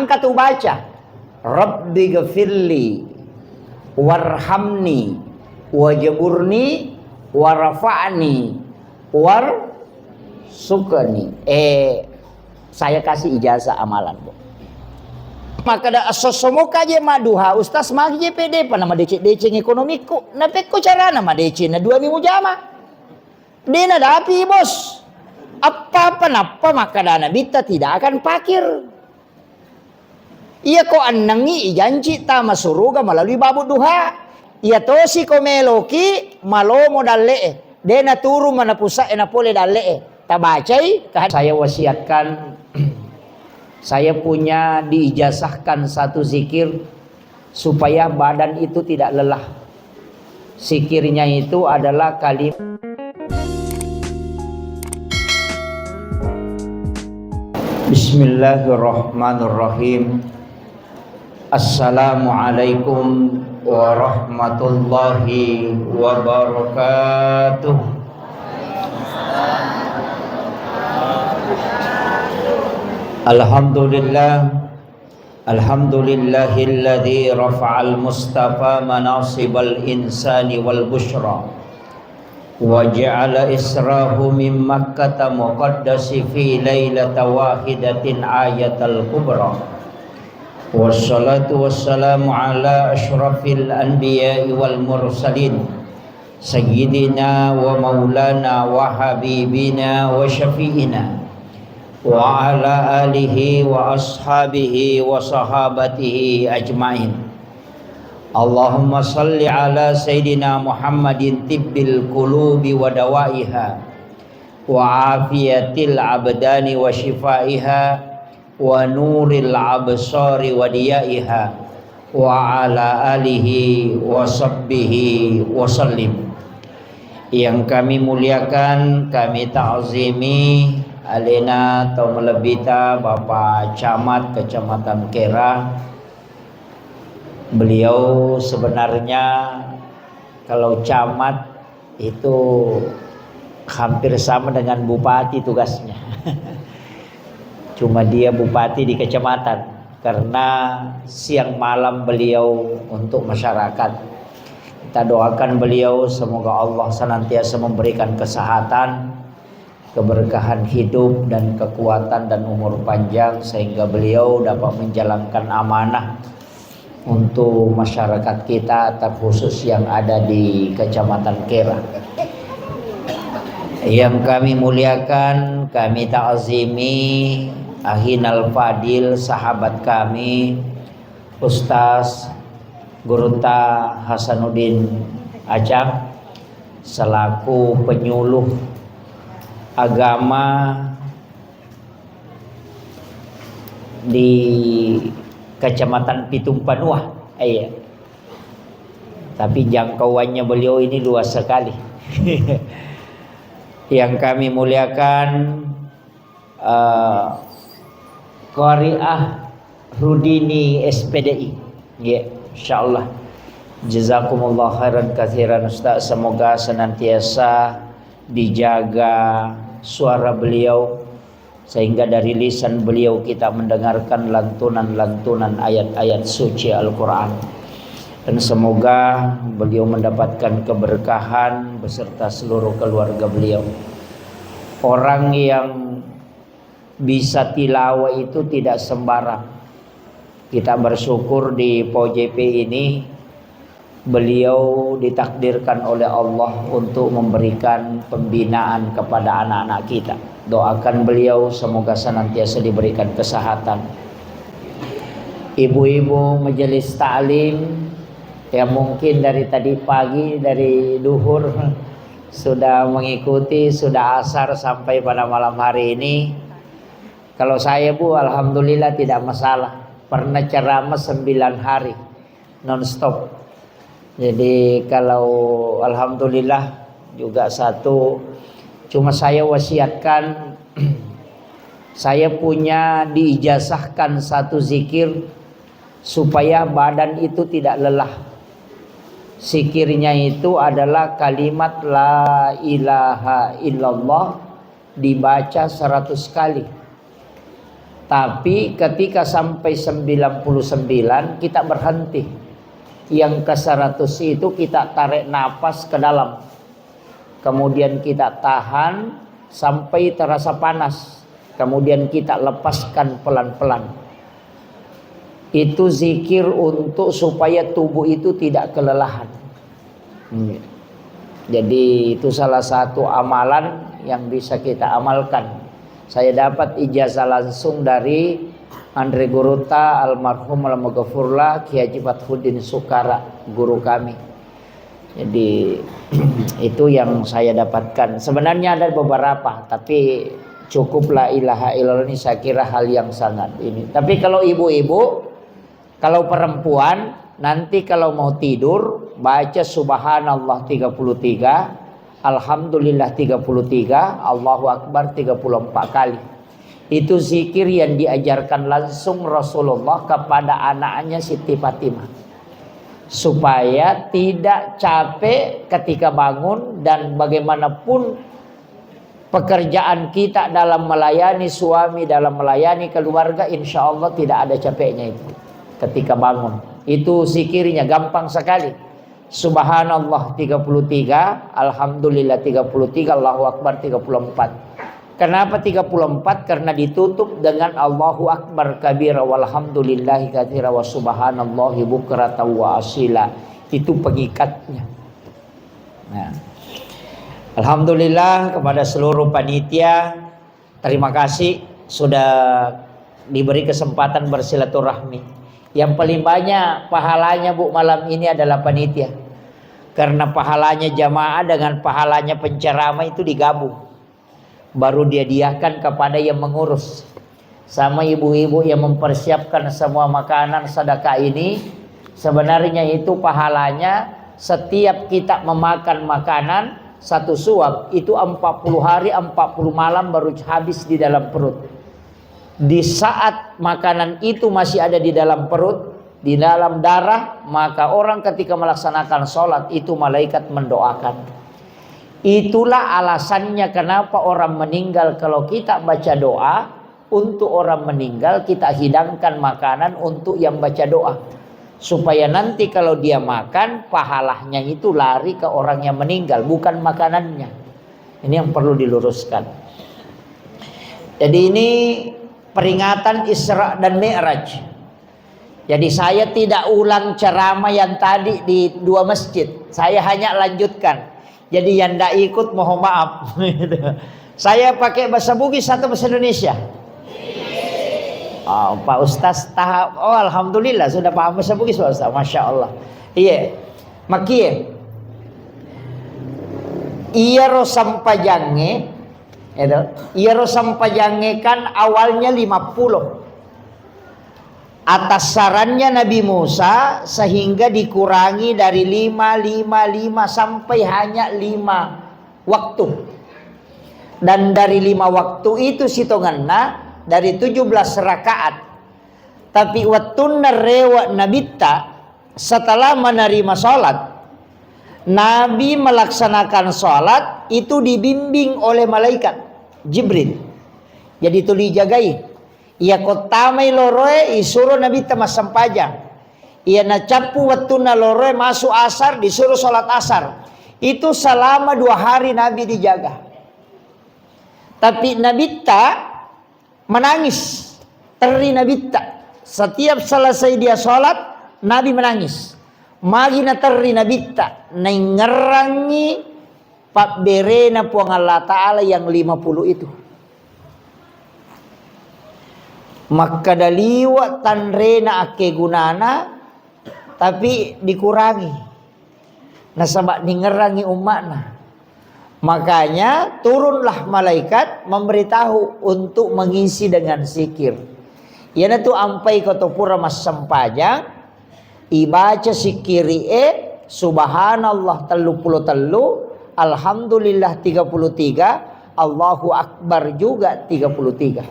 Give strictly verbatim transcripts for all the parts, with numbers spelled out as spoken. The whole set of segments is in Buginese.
Angka tu baca, "Rabbi gfirli, warhamni, wajburni, warfa'ni, warzuqni." Eh, saya kasih ijazah amalan, Bu. Makkeda, "Esso-esso moka je madduha, Ustaz, magi je pede pa nama deceng-deceng ekonomiku." Napekko carana madeceng na dua mi mujama. De nadapi, Bos. Apa-apa nappa makkeda Nabitta, tidak akan pakir. Iyako annengngi ijanci tama suruga melalui babu duha. Iya tosi ko meloki malomo dalle'e. De naturu mana pusa'e napole dalle'e. Tabacai, saya wasiatkan, saya punya diijazahkan satu zikir supaya badan itu tidak lelah. Zikirnya itu adalah kalim-, Bismillahirrahmanirrahim. Assalamualaikum warahmatullahi wabarakatuh. Alhamdulillah. Alhamdulillahilladzi rafa'al mustafa manasibal insani wal busyra. Wa ja'ala israhu min Makkata muqaddasi fi lailata wahidatin ayatal kubra. Wassalatu wassalamu ala asyrafil anbiya'i wal mursalin, sayyidina wa maulana wa habibina wa syafi'ina, wa ala alihi wa ashabihi wa sahabatihi ajmain. Allahumma salli ala sayyidina Muhammadin tibbil qulubi wa dawaiha, wa afiyatil abdani wa shifaiha, wa nuril absari wa diyaiha, wa ala alihi wa sahbihi wa sallim. Yang kami muliakan, kami ta'zimi alena tau malebbita Bapak Camat Kecamatan Kera. Beliau sebenarnya kalau camat itu hampir sama dengan bupati tugasnya. Cuma dia bupati di kecamatan, karena siang malam beliau untuk masyarakat. Kita doakan beliau, semoga Allah senantiasa memberikan kesehatan, keberkahan hidup dan kekuatan dan umur panjang, sehingga beliau dapat menjalankan amanah untuk masyarakat kita, terkhusus yang ada di Kecamatan Kera. Yang kami muliakan, kami ta'zimi Ahinal Fadil, sahabat kami, Ustaz Gurunta Hasanuddin Acang, selaku penyuluh agama di Kecamatan Pitung Panua. Iya. Tapi jangkauannya beliau ini luas sekali. Yang kami muliakan, eh, Qariah Rudini S P D I. Ya, insyaallah. Jazakumullah khairan katsiran, Ustaz. Semoga senantiasa dijaga suara beliau, sehingga dari lisan beliau kita mendengarkan lantunan-lantunan ayat-ayat suci Al-Quran. Dan semoga beliau mendapatkan keberkahan beserta seluruh keluarga beliau. Orang yang bisa tilawah itu tidak sembarang. Kita bersyukur di P O J P ini, beliau ditakdirkan oleh Allah untuk memberikan pembinaan kepada anak-anak kita. Doakan beliau semoga senantiasa diberikan kesehatan. Ibu-ibu majelis taklim yang mungkin dari tadi pagi, dari duhur, sudah mengikuti, sudah asar sampai pada malam hari ini. Kalau saya, Bu, alhamdulillah tidak masalah. Pernah ceramah sembilan hari nonstop. Jadi kalau alhamdulillah juga satu, cuma saya wasiatkan, saya punya diijazahkan satu zikir supaya badan itu tidak lelah. Zikirnya itu adalah kalimat la ilaha illallah dibaca seratus kali. Tapi ketika sampai sembilan puluh sembilan, kita berhenti. Yang ke seratus itu kita tarik napas ke dalam. Kemudian kita tahan sampai terasa panas. Kemudian kita lepaskan pelan-pelan. Itu zikir untuk supaya tubuh itu tidak kelelahan. Hmm. Jadi, itu salah satu amalan yang bisa kita amalkan. Saya dapat ijazah langsung dari Andre Guruta, almarhum almaghfurlah, Kiai Haji Fathuddin Sukara, guru kami. Jadi, itu yang saya dapatkan. Sebenarnya ada beberapa, tapi cukup la ilaha illallah ini saya kira hal yang sangat ini. Tapi kalau ibu-ibu, kalau perempuan, nanti kalau mau tidur, baca subhanallah tiga puluh tiga, alhamdulillah tiga puluh tiga, Allahu Akbar tiga puluh empat kali. Itu zikir yang diajarkan langsung Rasulullah kepada anaknya Siti Fatimah. Supaya tidak capek ketika bangun dan bagaimanapun pekerjaan kita dalam melayani suami, dalam melayani keluarga, insya Allah tidak ada capeknya itu ketika bangun. Itu zikirnya gampang sekali. Subhanallah tiga puluh tiga, Alhamdulillah tiga puluh tiga, Allahu Akbar tiga puluh empat. Kenapa tiga puluh empat? Karena ditutup dengan Allahu Akbar kabira, walhamdulillahi katsira, wa subhanallahi bukratan wa asila. Itu pengikatnya. Nah, alhamdulillah kepada seluruh panitia, terima kasih sudah diberi kesempatan bersilaturahmi. Yang paling banyak pahalanya, Bu, malam ini adalah panitia. Karena pahalanya jamaah dengan pahalanya penceramah itu digabung. Baru dia diakan kepada yang mengurus. Sama ibu-ibu yang mempersiapkan semua makanan sedekah ini, sebenarnya itu pahalanya setiap kita memakan makanan satu suap itu empat puluh hari, empat puluh malam baru habis di dalam perut. Di saat makanan itu masih ada di dalam perut, di dalam darah, maka orang ketika melaksanakan sholat itu malaikat mendoakan. Itulah alasannya kenapa orang meninggal, kalau kita baca doa untuk orang meninggal, kita hidangkan makanan untuk yang baca doa. Supaya nanti kalau dia makan, pahalanya itu lari ke orang yang meninggal, bukan makanannya. Ini yang perlu diluruskan. Jadi ini peringatan Isra dan Mi'raj. Jadi saya tidak ulang ceramah yang tadi di dua masjid. Saya hanya lanjutkan. Jadi yang tidak ikut mohon maaf. Saya pakai bahasa Bugis atau bahasa Indonesia? Oh, Pak Ustaz tahap. Oh, alhamdulillah sudah paham bahasa Bugis, Pak Ustaz. Masya Allah. Iya. Makie. Iyaro sampajangnge, itu. Iyaro sampajangnge kan awalnya lima puluh. Atas sarannya Nabi Musa sehingga dikurangi dari lima, lima, lima sampai hanya lima waktu. Dan dari lima waktu itu sitongenna dari tujuh belas rakaat. Tapi wettunna rewe Nabitta, setelah menerima salat, Nabi melaksanakan salat itu dibimbing oleh malaikat Jibril. Jadi tuli jagai. Iya kottamai loroe, isuro Nabitta massempajang. Iya nacappu wettunna loroe masuk asar, disuruh salat asar. Itu selama dua hari Nabi dijaga. Tapi Nabitta menangis, terri Nabitta. Setiap selesai dia salat, Nabi menangis. Magi naterri Nabitta, naingngerangngi pabberena Puang Allah Ta'ala yang lima puluh itu. Makkeda liwe tanrena akkegunana, tapi dikurangi. Nasaba ningngerangngi umma'na. Makanya turunlah malaikat memberitahu untuk mengisi dengan zikir. Iyanatu ampai ko to pura massempajang, ibaca sikkiri'e, subhanallah tellu pulo tellu, alhamdulillah tiga puluh tiga, Allahu Akbar juga tiga puluh tiga.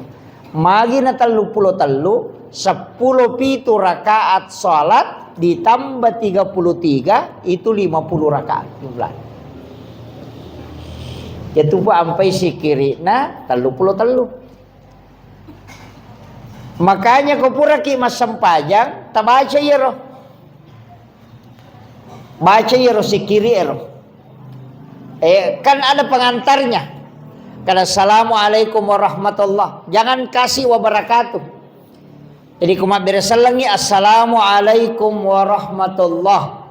Magi na tellu pulo tellu, seppulo pitu rakaat salat ditambah tiga puluh tiga, itu lima puluh rakaat jumlah. Yaitu ampai sikkiri'na tellu pulo tellu. Makanya ko puraki massempajang, tabaca iyaro. Baca iyaro sikiri ero. Eh, kan ada pengantarnya. Kan, "Assalamualaikum warahmatullah." Jangan kasih wabarakatuh. Jadi, ko mabbere sellengi, "Assalamualaikum warahmatullah."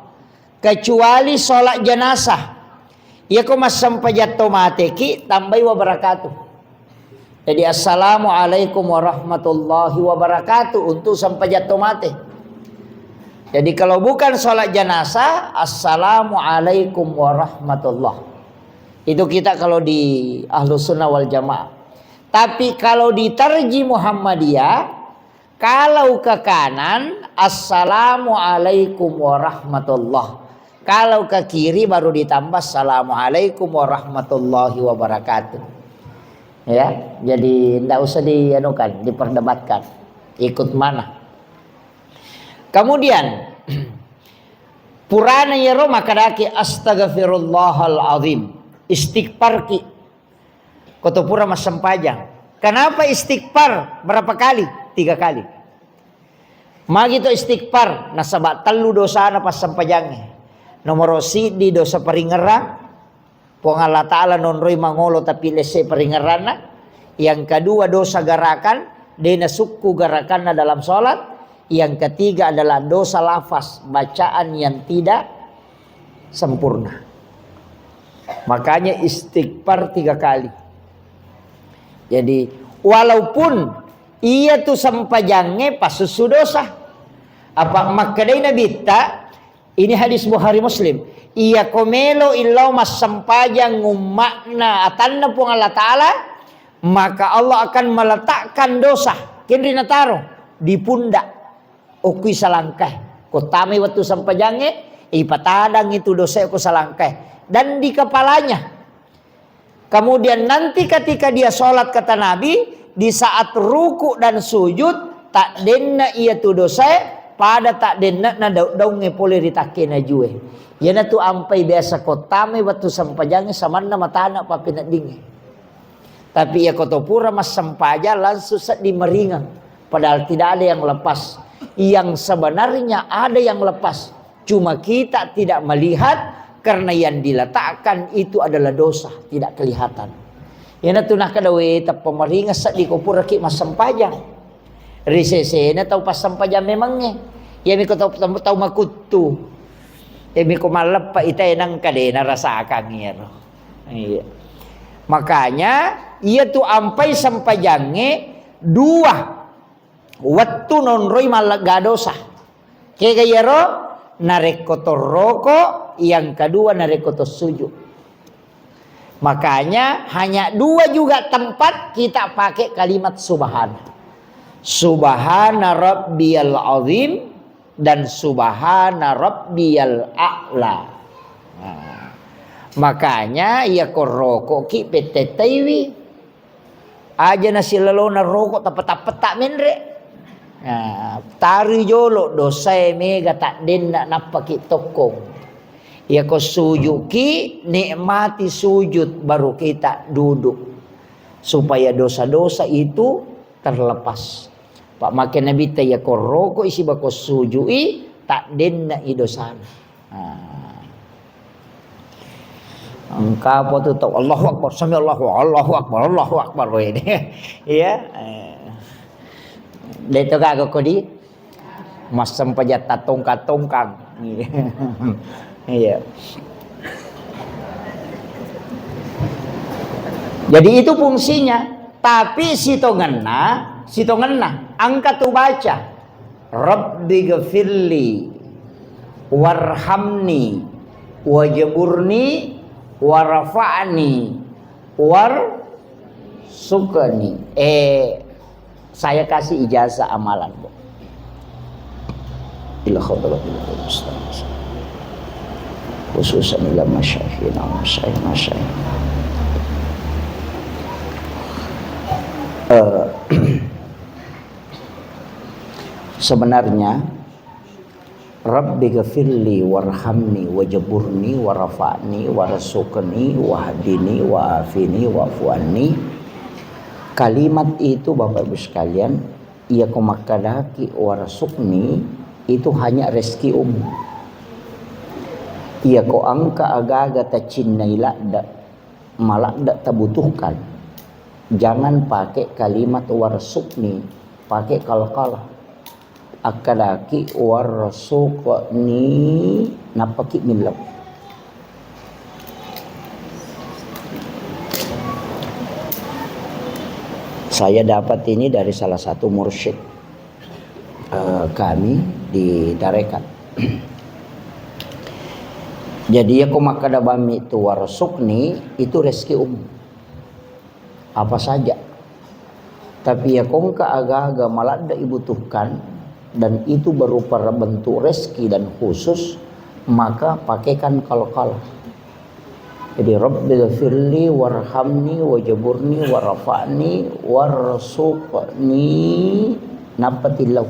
Kecuali sholat jenazah. Iya ko massempajang to mateki, tambai wabarakatuh. Jadi, "Assalamualaikum warahmatullahi wabarakatuh" untuk sempajang to mate. Jadi, kalau bukan sholat jenazah, "Assalamualaikum warahmatullah." Itu kita kalau di Ahlus Sunnah wal Jamaah. Tapi kalau di Tarji Muhammadiyah, kalau ke kanan, "Assalamualaikum warahmatullah." Kalau ke kiri baru ditambah, "Assalamualaikum warahmatullahi wabarakatuh." Ya, jadi ndak usah dianukan, diperdebatkan. Ikut mana? Kemudian, purana iyaro makkedaki, "Astaghfirullahal azim." Istighfarki. Koto pura massempajang. Kenapa istighfar? Berapa kali? Tiga kali. Magi to istighfar, nasaba tellu dosana passempajangnge. Nomoro siddi dosa paringerang, Puang Allah Ta'ala nonroi mangolo tapi lesse paringeranna. Yang kedua dosa garakan, de nasukku garakanna dalam sholat. Yang ketiga adalah dosa lafaz, bacaan yang tidak sempurna. Makanya istighfar tiga kali. Jadi, walaupun iya tu sempajangnge passussu dosa. Apa makkedai Nabitta, ini hadis Bukhari Muslim, "Iya ko melo illau massempajang umma'na atanna Puang Allah Ta'ala, maka Allah akan meletakkan dosa." Kenri nataro di pundak. Okkui salangkae. Ko tamai wettu sempajangnge, ipatadang itu dosae ko salangkae. Dan di kepalanya. Kemudian nanti ketika dia sholat, kata Nabi, di saat ruku dan sujud, tak denna iya tu dosae, pada tak denna na daung-daungnge pole ri takkena jue. Iyanatu ampai biasa ko tamai wettu sempajangnge samanna matana pappeneddingnge. Tapi iya ko to pura massempajang langsung seddi maringeng. Padahal tidak ada yang lepas. Yang sebenarnya ada yang lepas. Cuma kita tidak melihat karena yang diletakkan itu adalah dosa, tidak kelihatan. Iyanatu nakkeda we teppa maringeng seddi ko puraki massempajang. Ri sesena tau passempajang memangnge. Iyami ko tau, tau, tau makuttu. Iyami ko malleppa ita enang kadena rasakan iyaro. Iya. Makanya, iya tu ampai sempajangnge dua wettu nonroi mallegga dosa. Kega iyaro? Narekko torroko, yang kedua narekko tossujud. Makanya hanya dua juga tempat kita pakai kalimat subhana. Subhana rabbiyal azim dan subhana rabbiyal a'la. Nah, makanya iya ko rokoki pettettaiwi. Aja nasilolona roko tappeta-peta menre. Nah, tari jolo dosae mega taddenna nappaki tokkong. Iya ko sujuki nikmati sujud baru kita duduk. Supaya dosa-dosa itu terlepas. Pak make Nabitta iya ko roko isi bako sujui taddenna i dosana. Nah. Engka apa tu tau Allahu Akbar, sami Allahu, Allahu Akbar, Allahu Akbar, weh. Iya. Eh. De' to gaga ko di massempajang tattongkang-tongkang. Iya. Jadi itu fungsinya. Tapi sitongenna, sitongenna, engka tu baca. Rabbighfirli warhamni wajburni warfa'ni warzuqni. Eh, saya kasih ijazah amalan, Bu. Ila hadratil Ustaz. Khususan ila masyayikhina wa masyaikh, masyaikh. Eh, Sebenarnya, "Rabbighfirli warhamni wajburni warfa'ni warzuqni wahdini wa'afini wa'fu anni." Kalimat itu, Bapak Ibu sekalian, Iyako makkadaki warzuqni, itu hanya rezeki umum. Iyako engka aga-aga tacinnai ladde, maladde tabutuhkan, jangan pakai kalimat warzuqni, pakai qalqalah. Akkadaki warzuqni, nappaki millau. Saya dapat ini dari salah satu mursyid, eh, kami di tarekat. Jadi, iyako makkada bammi tu warzuqni, itu rezeki umum. Apa saja. Tapi iyako engka aga-aga maladde ibutuhkan dan itu berupa bentuk rezeki dan khusus, maka pakaikan qalqalah. Jadi, "Rabbighfirli warhamni wajburni warfa'ni warzuqni," nappa tillau.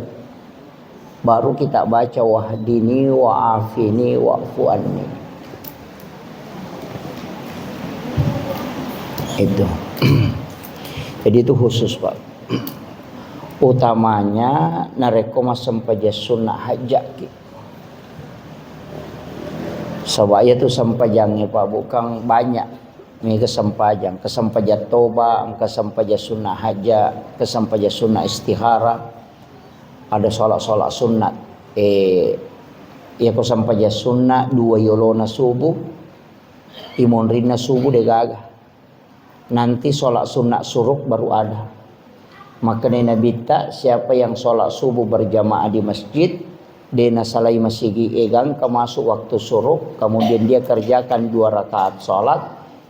Baru kita baca, "Wahdini wa'afini wa'fu anni." Itu. Jadi, itu khusus, Pak. Utamanya narekko massempajang sunnah hajjaki. Saba' iyatu sempajangnge, Pak, bukan banyak. Mega sempajang, engka sempajang toba, engka sempajang sunnah hajja, engka sempajang sunnah istihara, ada sholat-sholat sunnat. Eh, iyako sempajang sunnah dua yolona subuh, imonrinna subuh degaga. Nanti sholat sunnah suruk baru ada. Makkedai Nabitta, siapa yang sholat subuh berjamaah di masjid, de nasalai masigi e, gangka masuk waktu suruk, kemudian dia kerjakan dua rakaat sholat,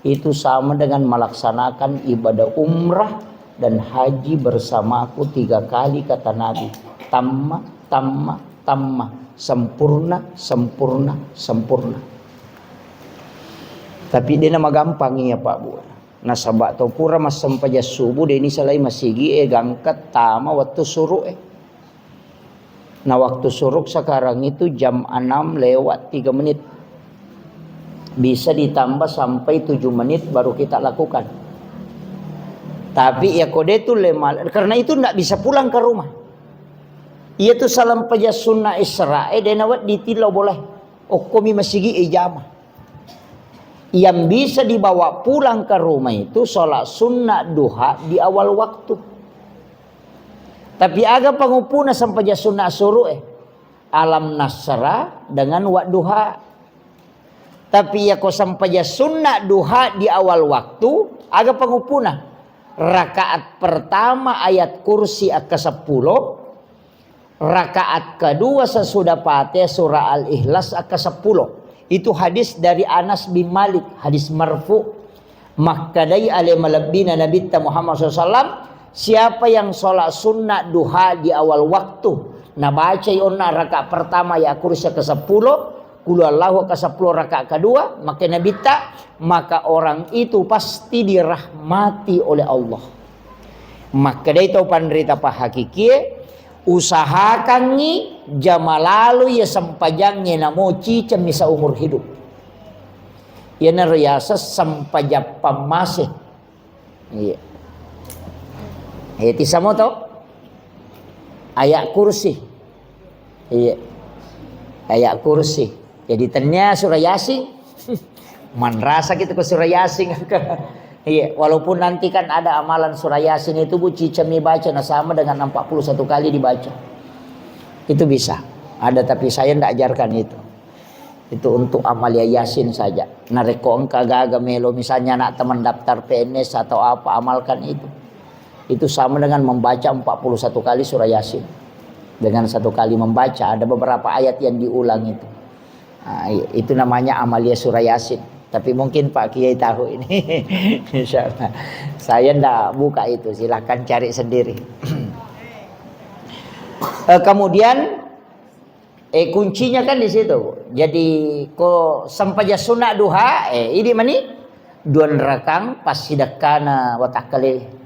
itu sama dengan melaksanakan ibadah umrah dan haji bersamaku tiga kali, kata Nabi. Tamma, tamma, tamma. Sempurna, sempurna, sempurna. Tapi de namagampang iya, Pak, Bu. Nasaba to pura massempajang subuh, de nisalai masigi e, gangka tama waktu suruk e. Nah, waktu suruk sekarang itu jam enam lewat tiga menit. Bisa ditambah sampai tujuh menit baru kita lakukan. Tapi ya kode tu lema, karena itu ndak bisa pulang ke rumah. Iya tu salam pajak sunnah Isra'e, de nawedding tillau boleh. Okkomi masigi e jama. Yang bisa dibawa pulang ke rumah itu sholat sunnah duha di awal waktu. Tapi aga panguppuna sempajang sunnah suruk e? Alam nasra dengan wadduha. Tapi iyako sempajang sunnah duha di awal waktu, aga panguppuna? Rakaat pertama ayat kursi akka seppulo, rakaat kedua sesudah Fatihah surah Al-Ikhlas akka seppulo. Itu hadis dari Anas bin Malik, hadis marfu. Makkedai ale malebbina Nabitta Muhammad sallallahu alaihi wasallam, siapa yang sholat sunnah duha di awal waktu, nabacai onna rakaat pertama ayat kursi ke seppulo, qul huwallahu ke seppulo rakaat kedua, makkeda Nabitta, maka orang itu pasti dirahmati oleh Allah. Makkedai tau panrita pahakikie, usahakangngi jama lalo iya sempajangnge namo cicemmi saumur hidup. Iyanaro yaseng sempajang pammase. Iya. Eh, tisamo to? Ayat kursi. Iya. Ayat kursi. Jadi tania surah Yasin. Manrasa kita ke surah Yasin. Iya, walaupun nanti kan ada amalan surah Yasin itu, Bu, cicemmi baca, nah, sama dengan empat puluh satu kali dibaca. Itu bisa. Ada, tapi saya ndak ajarkan itu. Itu untuk amalia Yasin saja. Narekko engka gaga melo, misalnya anak teman daftar P N S atau apa, amalkan itu. Itu sama dengan membaca empat puluh satu kali surah Yasin. Dengan satu kali membaca, ada beberapa ayat yang diulang itu. Ah, i-, itu namanya amalia surah Yasin. Tapi mungkin Pak Kiai tahu ini. Insya Allah. Saya ndak buka itu, silahkan cari sendiri. Eh, kemudian, eh, kuncinya kan di situ. Jadi, ko sempajang sunnah duha, eh, idi mani dua rakang passidekkana watakkale.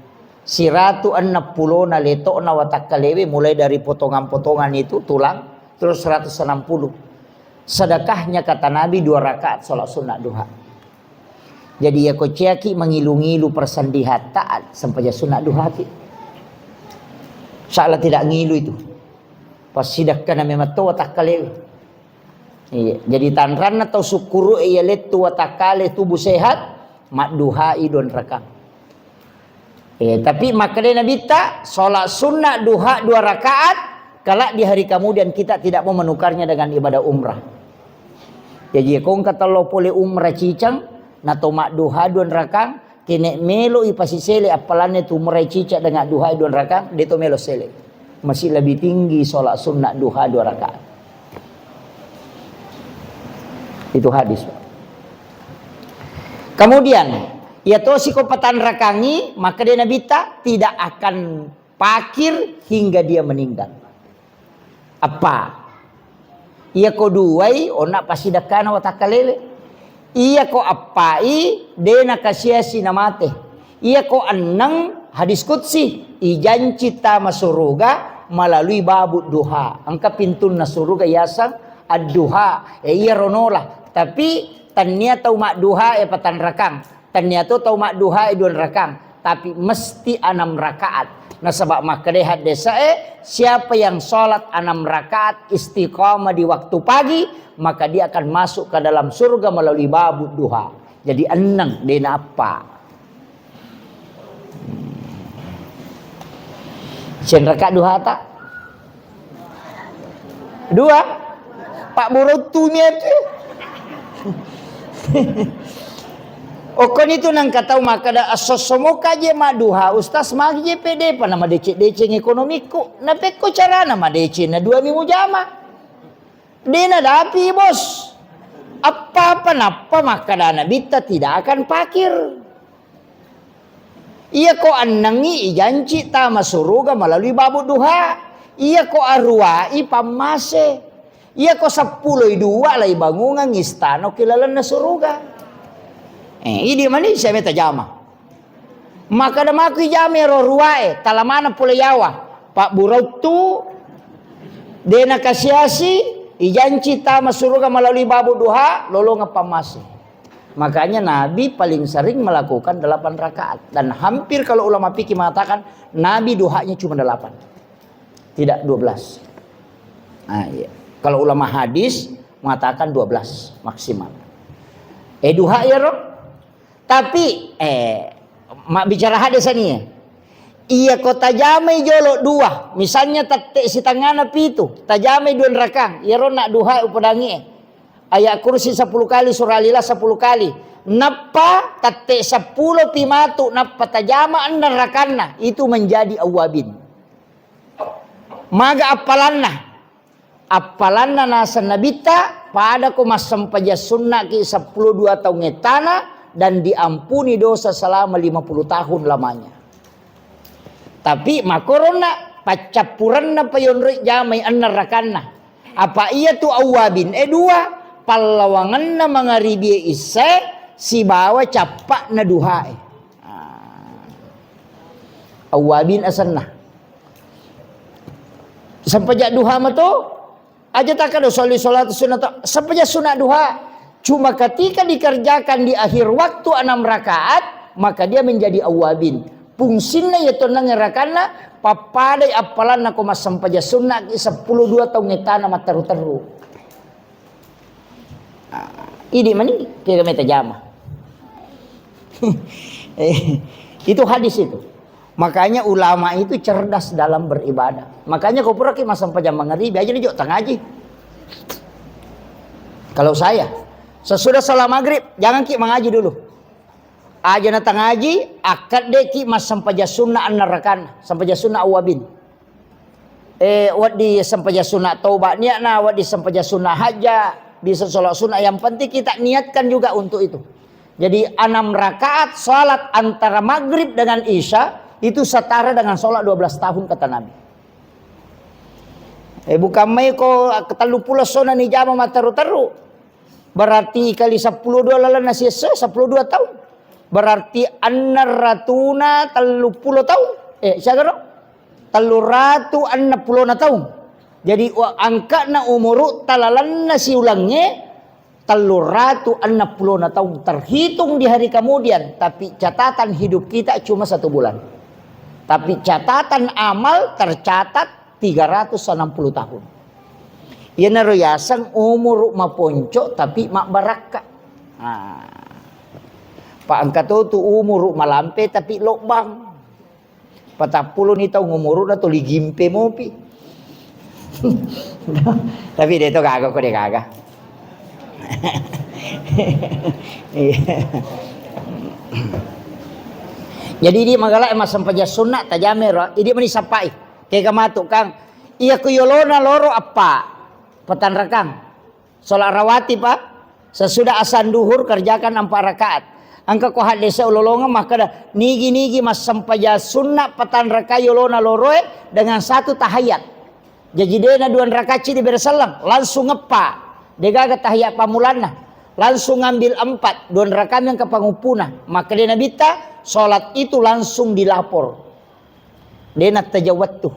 Siratu enneng pulona letokna watakkalewe, mulai dari potongan-potongan itu, tulang, terus seratus enam puluh. Sedekahnya, kata Nabi, dua rakaat sholat sunat duha. Jadi, ya, ko ciaki mangilu-ngilu persendihatta, sempajang sunat duhaki. Masalah tidak ngilu itu. Passidakkana memang to watakkalewe. Iya, jadi tanranna tau sukkuru iya lettu watakkale tubuh sehat, madduhai dua rakang. Eh, tapi makkeda Nabitta, sholat sunnah duha dua rakaat, kelak di hari kemudian kita tidak mau menukarnya dengan ibadah umrah. Jaji, ko engka tello pole umrah cicang, nato madduha dua rakang, kene melo ipasisele appalanne tu umrah cicang dengan duha dua rakang, de to melo sele. Masih lebih tinggi sholat sunnah duha dua rakaat. Itu hadis. Kemudian, iya tosi ko patanrakangi, makkeda Nabitta tidak akan pakir hingga dia meninggal. Apa? Iya ko duai, onna pasti dakkana watakkalewe. Iya ko appai, de nakasiasi namate. Iya ko enneng, hadis qudsi, ijanci tama suruga melalui babu duha. Engka pintunna suruga yaseng ad-duha. E, iya ronola. Tapi tannia tau madduha e patanrakang. Tannia to tau madduha e dua rakang, tapi mesti enam rakaat. Nasaba makkeda haddesae, siapa yang sholat enam rakaat istiqamah di waktu pagi, maka dia akan masuk ke dalam surga melalui babu duha. Jadi enneng, de naappa. Sen rakaat duhata? Dua? Pak Buruttu miatu. Okkoni tu nangka tau makkeda, "Esso-esso moka je madduha, Ustaz, magi je pede pa na madeceng-deceng ekonomiku." Napekko carana madeceng na dua mi mujama. De nadapi, Bos. Apa-apa nappa makkeda Nabitta tidak akan pakir. Iya ko ennengi ijanci tama suruga melalui babu duha. Iya ko aruai pammase. Iya ko seppuloi dua lai bangungang istana ki lalenna suruga. Eh, idi mani siame tajama. Makkeda mako ijama ero ruae, tala maneng pole yawa. Pak Buruttu, de nakasiasi, ijanci tama suruga melalui babu duha, lolongeng pammase. Makanya Nabi paling sering melakukan delapan rakaat. Dan hampir kalau ulama fikih mengatakan, Nabi duhanya cuma delapan. Tidak dua belas. Nah, iya. Kalau ulama hadis mengatakan dua belas maksimal. Eh, duha ya, Roh? Tapi, eh, mabbicara hadis ini ya. Iya ko tajamai jolo dua, misalnya tette sitangana pitu, tajamai dua rakang, iyaro na duha upodangi. Ayat kursi sepuluh kali, surah Al-Ikhlas sepuluh kali. Nappa tette seppulo pi matu, nappa tajama enneng rakanna, itu menjadi awabin. Maga appalanna? Appalanna naseng Nabitta, pada ko massempajang sunnaki seppulo dua taung ettana dan diampuni dosa selama lima puluh tahun lamanya. Tapi makoronna paccappurenna payonroi jamai enneng rakanna. Apa iya tu awwabin e dua, pallawangenna mangaribie issae sibawa cappa'na duhae. Ah. Awwabin asenna. Sempajang duha mato, aja takkeda usolli sholatu sunnah, sempajang sunat duha. Cuma ketika dikerjakan di akhir waktu enam rakaat, maka dia menjadi awwabin. Fungsinna iya tonnang rakanna, pappadai appalanna ko massempajang sunnaki seppulo dua taung ettana matteru-teru. Ah, idi mani kega meta jama. Eh, itu hadis itu. Makanya ulama itu cerdas dalam beribadah. Makanya ko puraki massempajang mangaribi, aja ni jo tangaji. Kalau saya, sesudah sholat maghrib, jangan ki mangaji dulu. Aja na tangaji, akad deki massempajang sunnah annarakana, sempajang sunnah awabin. Eh, wedding sempajang sunat toba niatna, wedding sempajang sunat hajja, bisa sholat sunat. Yang penting kita niatkan juga untuk itu. Jadi, enam rakaat sholat antara maghrib dengan isya itu setara dengan sholat dua belas tahun, kata Nabi. Eh, bukan mai ko tellu pulo sona ni jama matteru-teru. Berarti kali seppulo dua lalenna siesso, seppulo dua taung. Berarti enneng ratuna tellu pulo taung. Eh, siaga ro? Tellu ratu enneng pulona taung. Jadi, wa-, angka'na umuru talalenna siulengnge tellu ratu enneng pulona taung. Terhitung di hari kemudian, tapi catatan hidup kita cuma satu bulan. Tapi catatan amal tercatat tiga ratus enam puluh tahun. Iyanaro yaseng umuru maponco tapi mabbarakka. Ah. Pa engka to tu umuru malampe tapi lobbang. Patappulo ni taung umuruna tuli gimpe mopi. Tapi de to gaga ko de gaga. Iya. Jadi idi magala massempajang sunna tajame ro, idi meni sappai. Kega matu kang. Iya ku yolona loro appa. Patanrakang. Sholat rawatib, Pak. Sesudah azan duhur kerjakan empat rakaat. Engka ko hadese ulolongeng makkeda, nigi-nigi massempajang sunna patanraka yolona loroe dengan satu tahiyat. Jaji dena dua rakaat cidi bere selleng, langsung eppa. Degaga tahiyat pammulanna. Langsung ngambil empat, dua rakaat engka panguppuna. Makkeda Nabitta, sholat itu langsung dilapor. De nattajang wettu.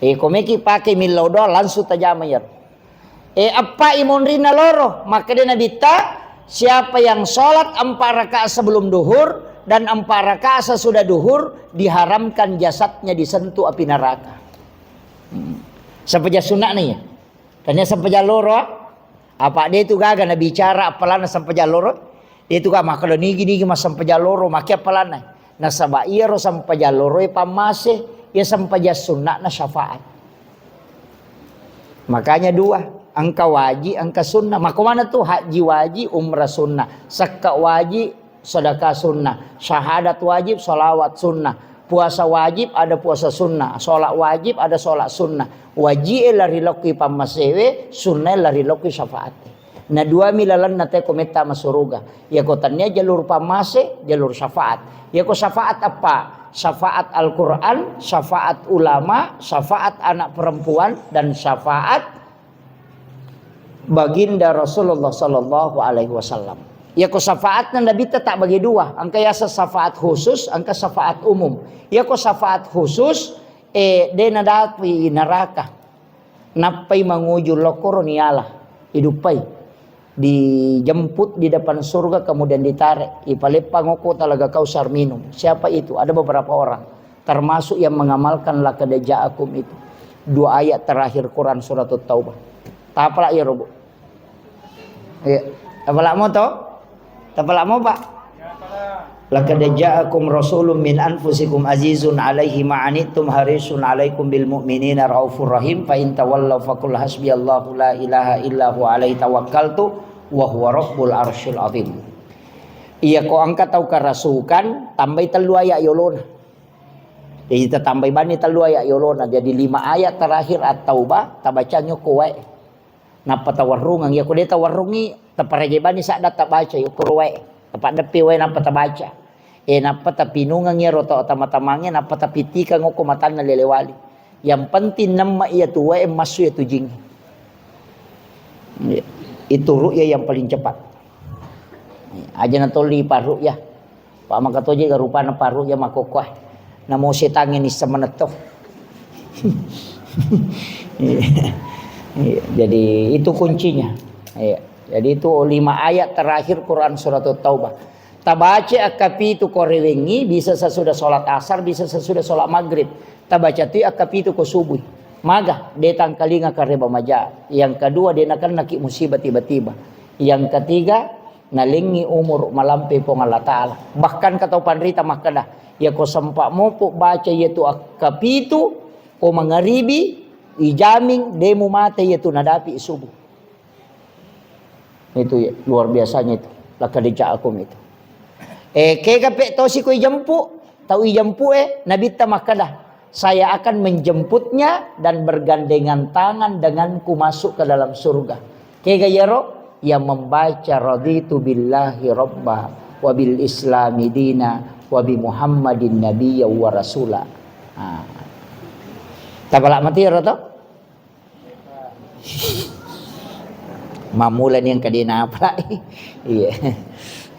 E, ko meki pake millau doang langsung tajama iyaro. E, eppa i monrinna loro, makkeda Nabitta, siapa yang sholat empat rakaat sebelum duhur dan empat rakaat sesudah duhur, diharamkan jasadnya disentuh api neraka. Hmm. Sempajang sunna nih ya. Tania sempajang loro, ah? Apa de tu gaga nabicara appalanna sempajang loro? De tu gaga makkeda nigi-nigi massempajang loro, make appalanna. Nasaba iyaro sempajang loro e pammase, iya sempajang sunna na syafaat. Makanya dua, engka waji, engka sunnah. Mako mana tu haji waji, umrah sunnah. Sekka waji, sedekah sunnah, syahadat wajib, sholawat sunnah, puasa wajib, ada puasa sunnah, sholat wajib, ada sholat sunnah. Waji e lari lokki pammasewe, sunnah e lari lokki syafaat. Na dua mi lalenna te ko metta masuruga. Yako tania jalur pammase, jalur syafaat. Yako syafaat apa? Syafaat Al-Quran, syafaat ulama, syafaat anak perempuan, dan syafaat Baginda Rasulullah sallallahu alaihi wasallam. Yako syafaatna Nabitta tak bagi dua, engka yaseng syafaat khusus, engka syafaat umum. Yako syafaat khusus, eh, de nadapi neraka. Nappai manguju lokoro niala, iduppai. Dijemput di depan surga, kemudian ditarik. Ipaleppang okko talaga Kausar minum. Siapa itu? Ada beberapa orang. Termasuk yang mengamalkan laqad ja'akum itu. Dua ayat terakhir Quran surat Taubah. Tapala ya, Robo. Iya. Tapala mo to? Tapala mo, Pak? Laqad ja'akum rasulun min anfusikum azizun alaihi ma anittum harisun alaikum bil mu'minina raufur rahim fa in tawallaw faqul hasbiyallahu la ilaha illa huwa alaihi tawakkaltu wa huwa rabbul arsyil azim. Iya ko engka tau karasukan, tambai tellu ayat yolona. Jadi tatambai bani tellu ayat yolona. Jadi lima ayat terakhir At-Taubah, tabacangngi ko wae. Nappa tawarrungeng. Iya ko de tawarrungi, taparege bani sadda tabaca, yokko wae. Tapaddeppe wae nappa tabaca. E, nappa tapinungeng iyaro tau tama-tamangnge, nappa tapittikeng okko matanna lele wali. Yang penting nemme iya tu wae massu iya tu jing. Itu ruqyah yang paling cepat. Aja natolli parruqyah. Pak maka toje ga rupana parruqyah makkokkoe. Namo setangnge nisseng manetto. Iya. Iya. Jadi itu kuncinya. Iya. Jadi itu lima ayat terakhir Quran surat Taubah. Tabaca akkapitu ko rewengi, bisa sesudah sholat asar, bisa sesudah sholat maghrib. Tabaca tu akkapitu ko subuh. Maga, de tangkalinga kareba maja. Yang kedua, de nakennaki musibah tiba-tiba. Yang ketiga, nalengngi umur malampe Puang Allah Ta'ala. Bahkan katau panrita makkeda, yako sempa mopo baca iyatu akkapitu, ko mangaribi, ijamin, de mumate iyatu nadapi subuh. Itu ya, luar biasanya itu. Laqad ja'akum itu. Eh, kega pe tosi ko ijempu, tau ijempu e, Nabitta makkeda, "Saya akan menjemputnya dan bergandengan tangan denganku masuk ke dalam surga." Kega yaro? Yang membaca raditu billahi rabba wa bil islami dina wa bi Muhammadin nabiyya wa rasula. Nah. Tapala mati ro to? Mammulani engka de napalai. Iya.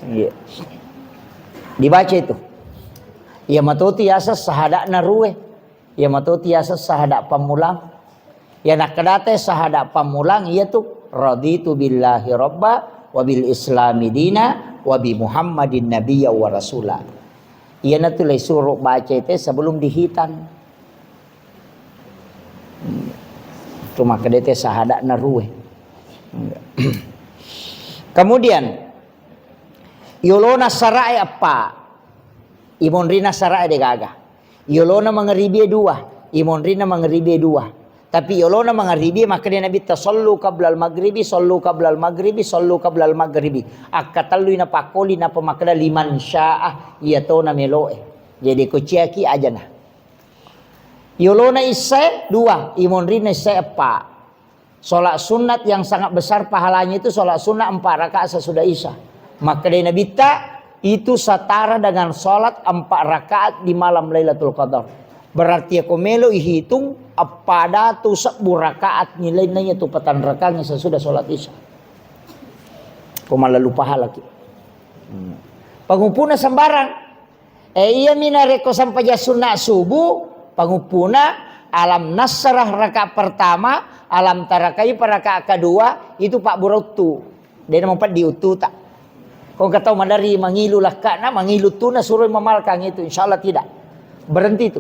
Iya. Dibaca itu. Iya matoti yaseng sahada'na ruwe. Iya matoti yaseng sahada' pammulang. Iya nakkedate sahada' pammulang iyatu raditu billahi rabba wa bil islami dina wa bi Muhammadin nabiyya wa rasula. Iyanatu le suro baca itu sebelum dihitan. Tu makkeda te sahada'na ruwe. Kemudian, yolona sara'e eppa, imonrina sara'e degaga. Yolona mangaribie dua, imonrina mangaribie dua. Tapi yolona mangaribie makkeda Nabitta, "Sallu qablal maghribi, sallu qablal maghribi, sallu qablal maghribi." Akkatellui napakkoli, napa makkeda, "Liman syaa," iyatona meloe. Jadi kociaki ajana. Yolona issae dua, imonrina issae eppa. Sholat sunat yang sangat besar pahalanya itu sholat sunat empat rakaat sesudah Isya. Makkedai Nabitta, itu setara dengan sholat empat rakaat di malam Lailatul Qadar. Berarti ko melo ihitung, eppa datu sebbu rakaat nilainna iya tu patang rakaat sesudah sholat Isya. Ko mallalu pahalaki. Hmm. Panguppuna sembarang. Eh, iyami narekko sempajang sunna subuh, panguppuna, Alam Nasrah rakaat pertama, Alam Tara Kaifa rakaat kedua, itu pabburuttu. Dena mapeddi uttuta. Ko engka tau maderri mangilu lakkana, mangilu tuna, suroi mamalkang itu, insyaallah tidak. Berhenti itu.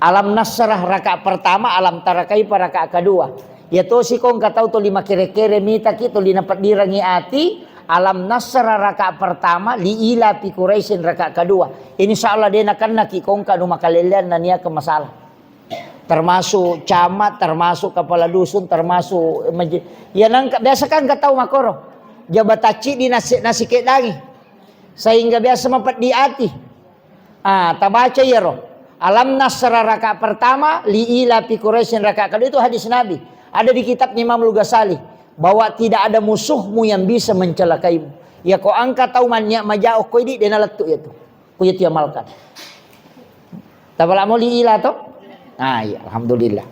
Alam Nasrah rakaat pertama, Alam Tara Kaifa rakaat kedua. Iya tosi ko engka tau toli makere-kere mitaki, toli napeddirangi ati, Alam Nasrah rakaat pertama, Li Ila Fi Quraisyin rakaat kedua. Insyaallah de nakennaki ko engka anu makalelleang naniakan masalah. Termasuk camat, termasuk kepala dusun, termasuk maje-, ya nangka, biasa kan engka tau makkoro. Jabatan cidi nasi, nasi kedangi. Sehingga biasa mapeddi ati. Ah, tabaca iyaro. Alam Nasrah rakaat pertama, Li Ila Fi Quraisyin rakaat kedua, itu hadis Nabi. Ada di kitabnya Imam Al-Ghazali, bahwa tidak ada musuhmu yang bisa mencelakaimu. Ya ko engka tau manniat majao ko idi, dena lettu iya tu. Ko iya tu amalkan. Tapalamo Li Ila to? Ah, iya, alhamdulillah.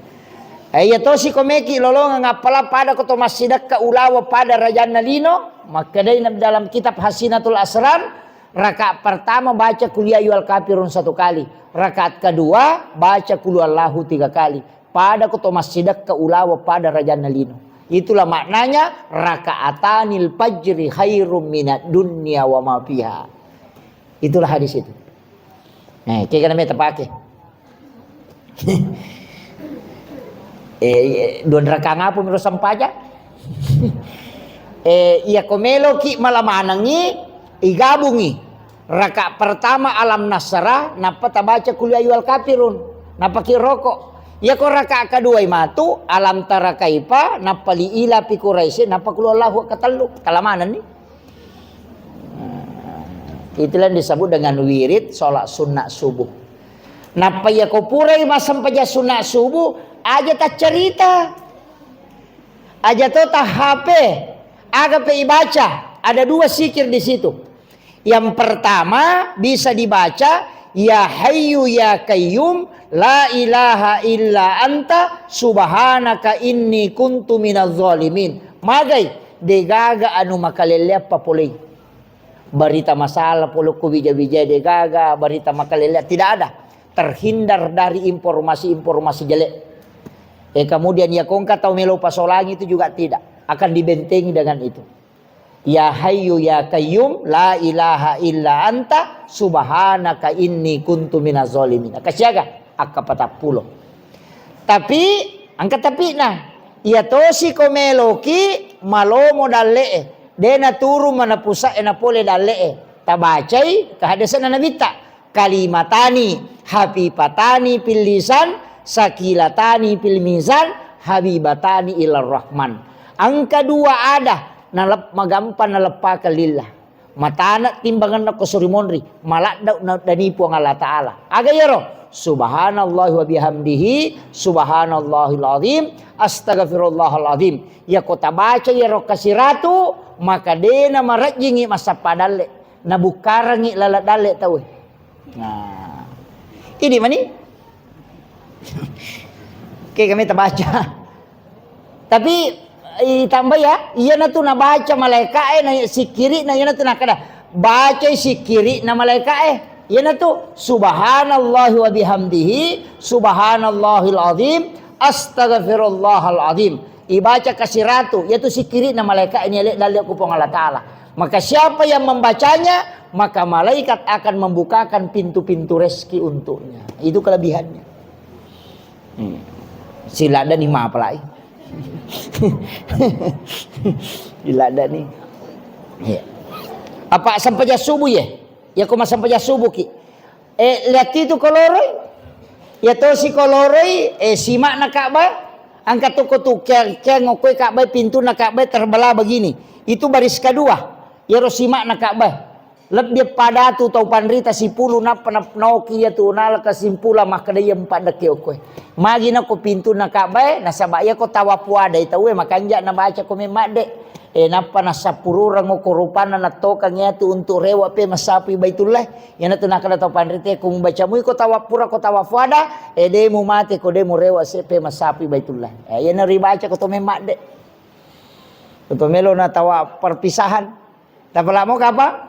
Eh, iya tosi ko meki lolongeng, appalang pada ko to massidekka ulawa pada rajanna lino, makkedai dalam kitab Hasinatul Asrar, rakaat pertama baca Qul ya ayyuhal kafirun satu kali, rakaat kedua baca Qul huwallahu tiga kali. Pada ko to massidekka ulawa pada rajanna lino. Itulah maknanya, rakaatanil fajri khairum minad dunya wa ma fiha. Itulah hadis itu. Eh, kega namanya tepake. Eh, dua rakaat apa miro sempajang? Eh, iya ko meloki mala manengi, igabungi. Rakaat pertama Alam Nasrah, nappa tabaca Qul ya ayyuhal kafirun. Nappa ki roko. Iya ko rakaat kedua matu, Alam Tara Kaifa, nappa Li Ila Fi Quraisy, nappa Qul huwallahu ketellu. Tala manenni. Nah, itulah yang disebut dengan wirid sholat sunnah subuh. Nappa iya ko purai massempajang sunnah subuh, aja taccarita. Aja to ta H P. Aga pe ibaca? Ada dua zikir di situ. Yang pertama bisa dibaca, "Ya Hayyu ya Qayyum, la ilaha illa anta, subhanaka inni kuntu minaz zalimin." Magai, degaga anu makalelleang papolei. Barita masalah pole ko wija-wija degaga, barita makalelleang tidak ada. Terhindar dari informasi-informasi jelek. Eh, kemudian ya ko engka tau melo pasolangi itu juga tidak akan dibentengi dengan itu. Ya Hayyu ya Qayyum, la ilaha illa anta, subhanaka inni kuntu minaz zalimin. Akka siaga? Akka patappulo. Tapi, engka tapina. Iya tosi ko meloki malomo dalle'e. De naturu mana pusa'e napole dalle'e. Tabacai kehadesana Nabitta. Kalimatani hafifatani fil lisan, sakilatani fil mizan, habibatani ilar rahman. Engka dua ada, nalep-, magampang naleppakeng lillah. Matana timbangenna ko suri monri, maladda na-, dani Puang Allah Ta'ala. Aga iyaro? Subhanallah wa bihamdihi, subhanallahil azim, astagfirullahal azim. Iya ko tabaca iyaro kasiratu, maka dena marejjingi massappa dalle, nabukkarangi laleng dalle tauwe. Nah. Idi mani? Oke, kami terbaca. Tapi, eh, tambah ya, iyanatu nabaca malaika'e, na sikkiri'na, iyanatu nakkeda, "Bacai sikkiri'na malaika'e." Iyanatu, "Subhanallahi wa bihamdihi, subhanallahil azim, astaghfirullahal azim." Ibaca kasiratu, iyatu sikkiri'na malaika'e niale dalle ku Puang Allah Ta'ala. Maka siapa yang membacanya, maka malaikat akan membukakan pintu-pintu rezeki untuknya. Itu kelebihannya. Hmm. Sila ada nih, maaf lah, eh. Sila ada nih. Iya. Apa sempajang subuh ya? Ya, ko massempajang subuh ki. Eh, lihat itu ko loroi. Ya tosi ko loroi, eh, simakna Ka'bah. Angkat toko tu, kiang, kiang ngokoi Ka'bah, pintunna Ka'bah terbelah begini. Itu baris kedua. Yaro simakna Ka'bah. Lebbi pada tu tau panrita sipulu nappa na-, naoki iya tu nala kesimpulan makkeda iya empat dekke okkoe. Magi nako pintunna Ka'bah, nasaba iya ko tawaf wada tauwe makanja nabaca ko memmadde. Eh, nappa nassappurureng ko rupanna nattokang iya tu untuk rewa pe massapui Baitullah. Iyanatu nakkeda tau panrita, ko mubaca mui ko tawaf pura ko tawaf wada, eh, de mu mate ko de mu rewa se pe massapui Baitullah. Eh, iyana ribaca ko to memmadde. Ko to melo na tawaf perpisahan. Tapalamo kapa?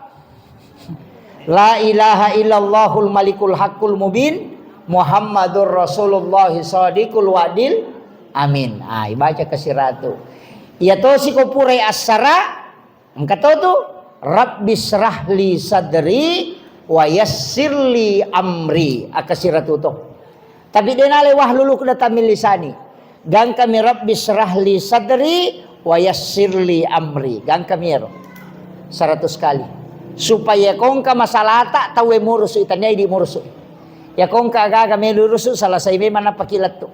La ilaha illallahul malikul haqqul mubin, Muhammadur Rasulullah sadiqul wa'dil amin. Ah, ibaca ke siratu. Iya tosi ko purai assara, engka to tu, Rabbi syrahli sadri wa yassirli amri. Akka siratu to. Tapi de nale wahlul uqdatam min lisani. Gangkami Rabbi syrahli sadri wa yassirli amri. Gangkami ero. Seratus kali. Supaya kongka masalata tauwe murusu, itaniai di murusu. Ya kongka agaga melu rusu, selesai memang napaki lettu.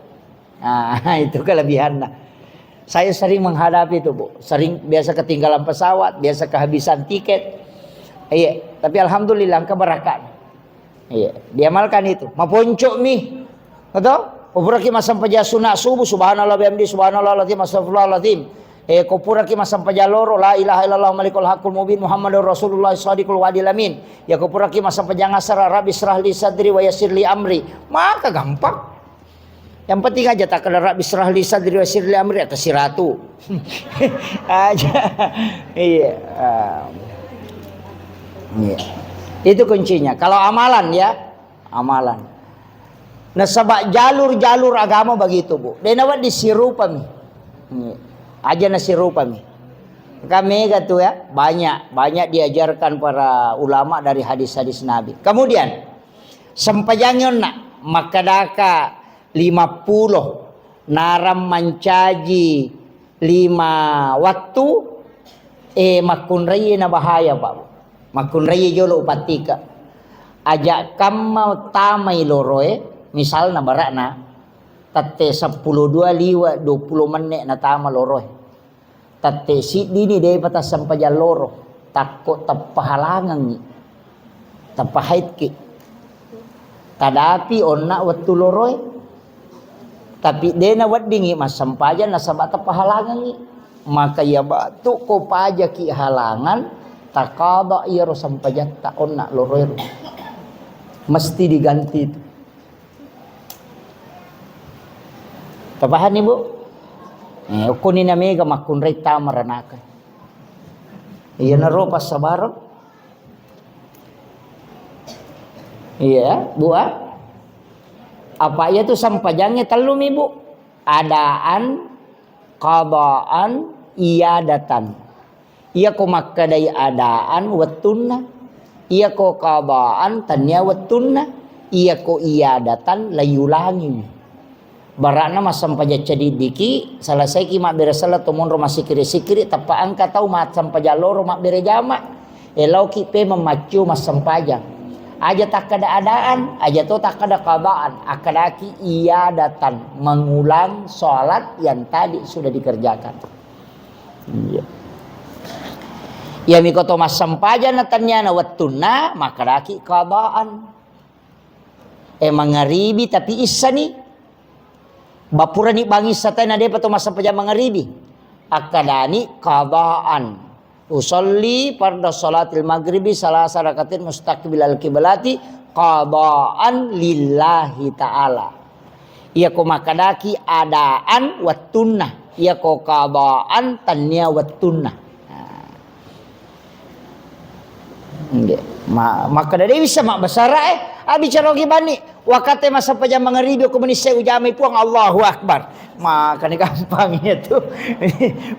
Nah, itu kelebihannya. Saya sering menghadapi itu, Bu. Sering, biasa ketinggalan pesawat, biasa kehabisan tiket. Iya, tapi alhamdulillah, engka barakah. Iya, diamalkan itu. Maponco mi. Betul? Ko puraki massempajang sunat subuh, subhanallah bihamdi, subhanallah lazim, astagfirullahalazim. Eh, ko puraki massempajang loro, la ilaha illallah malikul haqqul mubin, Muhammadur Rasulullah sadiqul wa'dil amin. Ya, ko puraki massempajang asar, Rabbi syrahli sadri wa yassirli amri. Maka gampang. Yang penting aja takkeda Rabbi syrahli sadri wa yassirli amri, atas siratu. Aja. Iya. Ah. Iya. Itu kuncinya. Kalau amalan ya, amalan. Nasaba jalur-jalur agama begitu, Bu. De nawedding sirupami. Iya. Aja nasirupami. Kan mega tu ya, banyak, banyak diajarkan para ulama dari hadis-hadis Nabi. Kemudian, sempajangi onna, makkedaka lima puluh, narang mancaji lima wattu, eh, makkunraie na bahaya, Pak. Makkunraie jolo upattika. Aja kamma tamai loroe, misalna barakna, tette seppulo dua liwa dua puluh menne natama loroe. Tette siddini depa tassempajang loro, takko teppahalangengngi, teppahaitki. Tadapi onna wettu loroe, tapi dena weddingngi massempajang nasaba teppahalangengngi. Maka iya batu ko pajaki halangan, takaba iyaro sempajatta onna loroe ro. Mesti diganti itu. Tapahanni, Bu? Eh, okkoni na mega makkunrai tama ranaka. Iyanaro passabareng. Iya, Bu, ah. Apa iya tu sempajangnge tellumi, Bu? Adaan, qadaan, iadatan. Iyako makkedai adaan wettunna, iyako qadaan tania wettunna, iyako iadatan layulangi. Barakna massempajang cadiddiki, selesaiki mabbere sella to monro massikiri-sikiri, tappa engka tau massempajang loro mabbere jama. Elauki pe memaccio massempajang. Aja takkada adaan, aja to takkada qadaan, akkadaki iadatan, mengulang sholat yang tadi sudah dikerjakan. Iya. Iyami ko to massempajang na taniana wettunna, makkedaki qadaan. Eh, mangaribi tapi issani. Bapurani bangissa tena depa to massempajang mangaribi. Akkadani qadaan. Usolli farda salatil maghribi salasa rakatin mustaqbilal kiblati qadaan lillahi ta'ala. Iyako makkedaki adaan wettunna, iyako qadaan tania wettunna. Nah. Nggih. Ma-, makkeda de wissa mabbasara, eh, Abbicaroki banni, wakate massempajang mangaribi ko menissai ujamai Puang, Allahu Akbar. Makani gampang iya tu.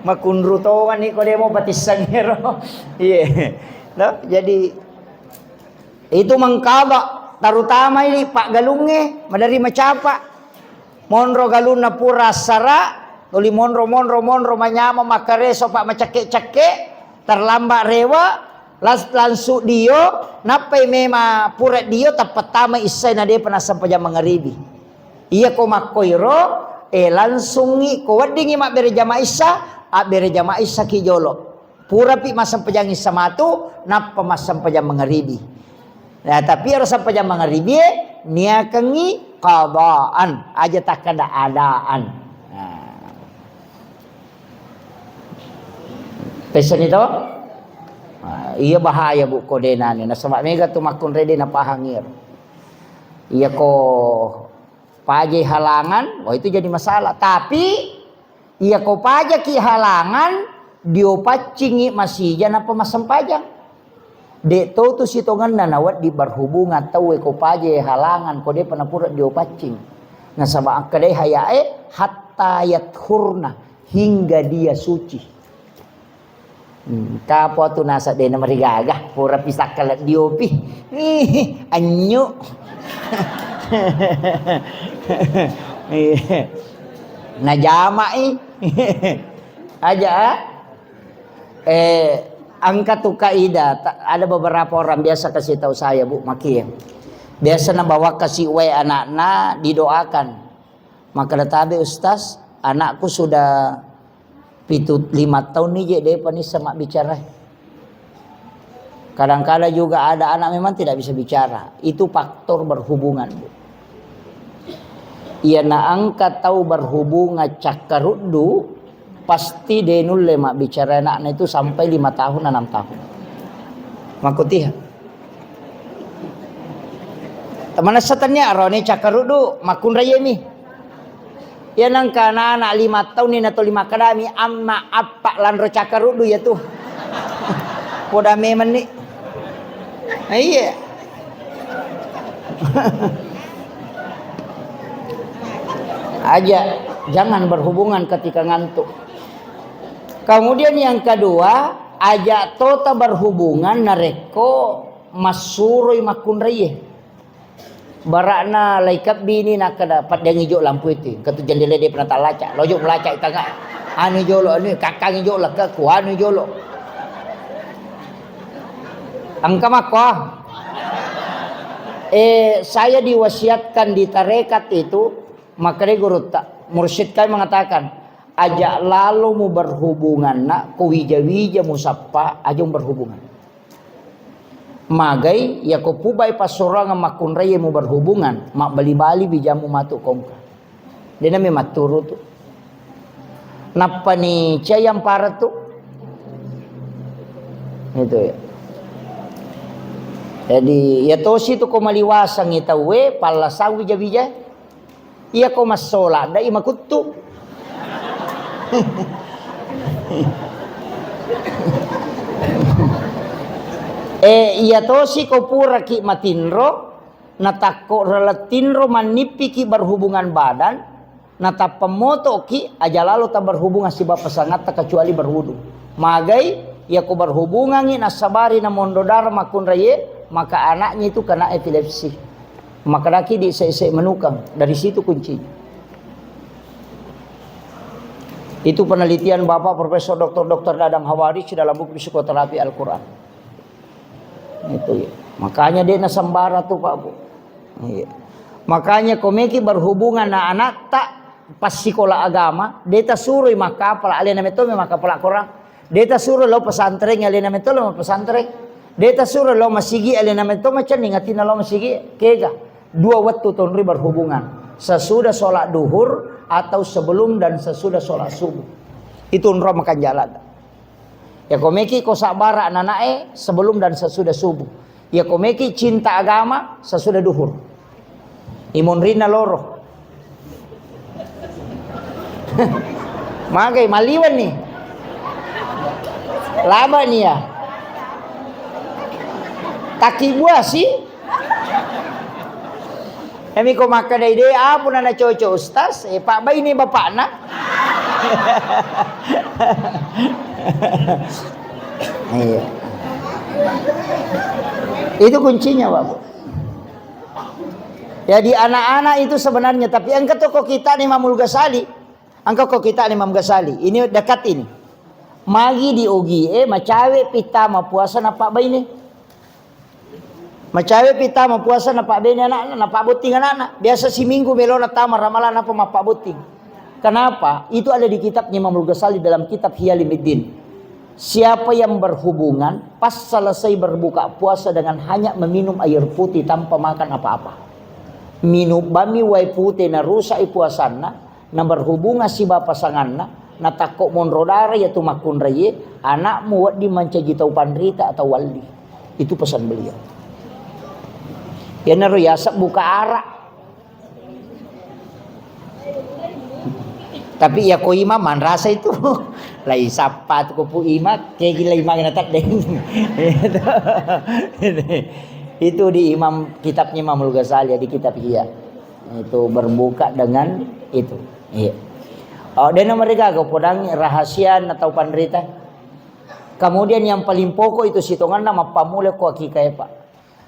Makunru tongani ko demo patissang ero. Iya. No? Jadi itu mengkaba, terutama ini pak galungnge, madari macapa. Monro galunna pura assara, tuli monro, monro, monro, manyama, makkareso, pak macakke-cakke, terlambat rewe, las-, langsung dio, nappai mema pura dio, tappa tama issai na depa nassempajang mangaribi. Iya ko makkoiro, eh, langsungi, ko weddingi mabbere jama issa, abbere jama issa ki jolo. Purapi massempajang issa matu, nappa massempajang mangaribi. Nah, tapi ero sempajang mangaribi e, niakengi qadaan, aja takkada adaan. Nah. Pessani to? Nah, iya bahaya, Bu, ko denani. Nasaba mega tu makkunrai de napahangi ero. Iya ko pajai halangan, wah, itu jadi masalah. Tapi iya ko pajaki halangan, dio paccingi masija nappa massempajang. De to tu sitongenna nawedding berhubungan tauwe ko pajai halangan, ko depa napura dio paccing. Nasaba akkedai hayae, hatta yathurna, hingga dia suci. Hmm, kapo tu nasa dena marigaga, pura pisakka leddi opi. Ih, anyu. Iya. Najamai. Aja, ah. Eh, angka tu kaidah, ta-, ada beberapa orang biasa kasih tahu saya, Bu, maki. Biasa nabawa kasih wae anakna, didoakan. Makkeda tabe, Ustaz, anakku sudah pitu, lima tahun ni je, depa nissa mabbicara. Kadang-kadang juga ada anak memang tidak bisa bicara. Itu faktor berhubungan, Bu. Iya, na engka tau berhubungan cakkaruddu, pasti de nulle mabbicara anakna itu sampai lima tahun, enam tahun. Makkutiha. Manessa tennia arone cakkaruddu, makkunraiemi. Iya nengka anak-anak lima tahun ni natoli makkedami, "Amma, appa lanro cakkaruddu iya tu." Poda memenni. Iya. Aja, jangan berhubungan ketika ngantuk. Kemudian yang kedua, aja tota berhubungan narekko massuroi makkunraie. Bara'na laikebbi ni nakkeda, "Paddeangi jo lampu itu, engka tu jendela de pernah talaca, lo jo melaca i tanga, anu jolo, anu kakkangi jo lekkeku, anu jolo." Engka makko. Eh, saya diwasiatkan di tarekat itu, makkedai gurutta, mursyid kami mengatakan, "Aja lalo mu berhubungan nak, ko wija-wija musappa, aja mu berhubungan." Magai, yako pubai passorangeng makkunraie mu berhubungan, mabbali-bali bijammu matu kongka. Dena memang turu tu. Nappani cia yang parat tu. Itu ya. Jadi, ya tosi tu ko maliwasangi tauwe, palla sawi ja bija. Iya ko massola, dai makuttu. Eh, iya tosi ko puraki matinro, natakko rala tinro mannippiki berhubungan badan, natappa motoki, aja lalo ta berhubungan sibawa pasangatta kecuali berwudu. Magai, iya ko berhubungangi nassabari namondo darah makkunraie, maka anaknya itu kena epilepsi. Makkedaki di ese-ese menukang, dari situ kuncinya. Itu penelitian Bapak Profesor Doktor Doktor Dadang Hawarij dalam buku Psikoterapi Al-Quran. Itu ya. Makanya dia nasambara tu, Pak, Bu. Iya. Makanya komeki berhubungan na anatta pas sikola agama, de tasuroi makkapala, alena metto makkapala Quran. De tasuro lao pesantren, alena metto lao pesantren. De tasuro lao masigi, alena metto macenning atinna lao masigi. Kega? Dua wettu tonri berhubungan. Sesudah sholat duhur atau sebelum dan sesudah sholat subuh. Itu onro makanjala. Ya komeki ko sabbara nanae sebelum dan sesudah subuh. Ya komeki cinta agama sesudah duhur. Imonrinna loro. Magai maliwan ni. Laba ni ya. Taki buasi. Emi ko makkeda ide, apa na cocok ustaz? Eh, pak baine bapakna. Iya. Itu kuncinya, Bapak. Jadi anak-anak itu sebenarnya, tapi engka toko kita nih Imamul Ghazali. Engka ko kita Imam Ghazali. Ini dekat ini. Magi di ogi, eh, macawe pita mapuasa na pak baine. Macawe pita mapuasa na pak baine anakna, na pak botting anakna. Biasa siminggu melona tama ramalan apa mapak botting. Kenapa? Itu ada di kitabnya Imamul Ghazali dalam kitab Hiyalumiddin. Siapa yang berhubungan pas selesai berbuka puasa dengan hanya meminum air putih tanpa makan apa-apa. Minum bami wae pute na rusak i puasanna, na berhubungan siba pasanganna, na takko monro dara ya tu makkunraie, anakmu wedding mancaji tau panrita atau wali. Itu pesan beliau. Iyanaro yaseng buka arak. Tapi ya ko imam manrasa itu. Lai sappa tu ko pu imam, kegi lai imam na teddeng. Itu di imam kitabnya Imamul Ghazali, di kitab Ihya. Itu berbuka dengan itu. Iya. Oh, dena mereka ko podang rahasia na tau panrita. Kemudian yang paling pokok itu sitonganna mappamula ko akikae, Pak.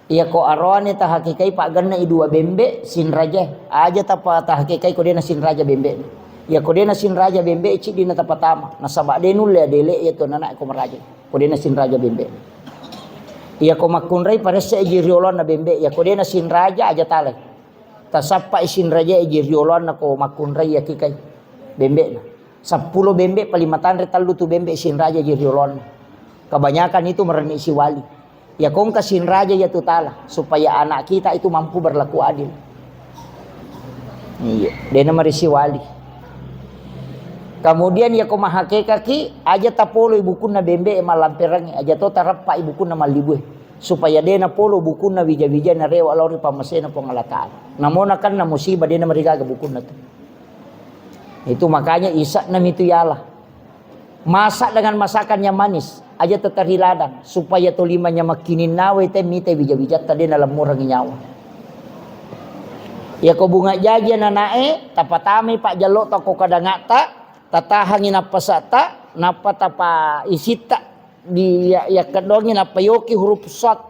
Iya ko aroane tahakikai paggenna i dua bembe sinraja. Aja tapa tahakikai ko dena sinraja bembe. Iya ko dena sinraja bembe ciddi na tapatama. Nasaba de nulle adele iya to nana ko maraja. Ko dena sinraja bembe. Iya ko makkunrai paresse ji riolonna bembe. Iya ko dena sinraja aja talai. Tasappai sinraja ji riolonna ko makkunrai yakikai bembe'na. Seppulo bembe paling matanre tellu tu bembe sinraja ji riolonna. Kebanyakan itu merenni siwali. Ya kongka sinraja ya tu tala supaya anak kita itu mampu berlaku adil. Iya, dena mari siwali. Kemudian ya ko mahakekaki aja tapolo ibukunna bembe mallamperangi aja to tarappa ibukunna mallibue. Supaya dena polo bukunna wija-wija narewa lao ri pammasena Puang Allah Ta'ala. Namona kan na musibah dena marigaga bukunna tu. Itu makanya isa'na mitu yala. Masak dengan masakan yang manis, aja teteri ladang supaya tolimanya makkininnawai te mite wija-wijatta dena lemmurangi nyawa. Ya ko bunga jaji ananae, tapatamai pak jallo ta ko kadangata, tatahangi nappasata, nappa tapa isitta di ya, ya kedongi nappa yoki huruf shad.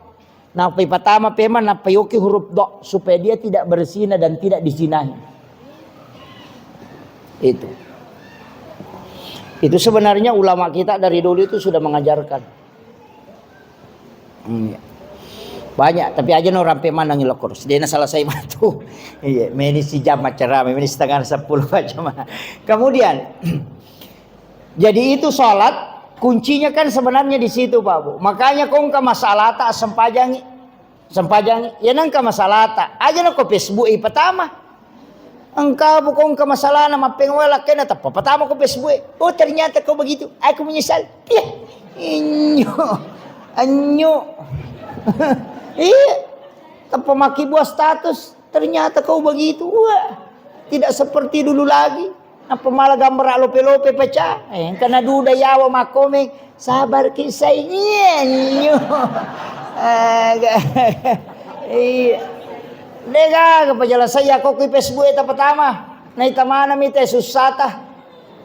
Nappa ipatama pema, nappa yoki huruf do, supaya dia tidak berzina dan tidak dizinahi. Itu. Itu sebenarnya ulama kita dari dulu itu sudah mengajarkan. Hmm, iya. Banyak, tapi aja no rampe manang lokor. Sedena selesai matu. Iya, meni si jam acara, meni setengah sepuluh aja mah. Kemudian, jadi itu sholat, kuncinya kan sebenarnya di situ, Pak Bu. Makanya kongka masalah ta sempajangi, sempajangi. Ya nengka masalah ta. Aja no ko Facebook i patama. Engka bu kongka masalah na mappeng wala kena tappa patama ko Facebook. Oh, ternyata kau begitu. Aku menyesal. Iya. Inyo. Anyo. Iya. Tappa maki buat status. Ternyata kau begitu. Wah. Tidak seperti dulu lagi. Apa malah gambar lope-lope pecah? Eh, karena duda yawa makkomeng. Sabar ki sai. Iya, nyo. Aga. Iya. Dega apa jelas saya kok di Facebook eta pertama. Nai tamana mite susah ta.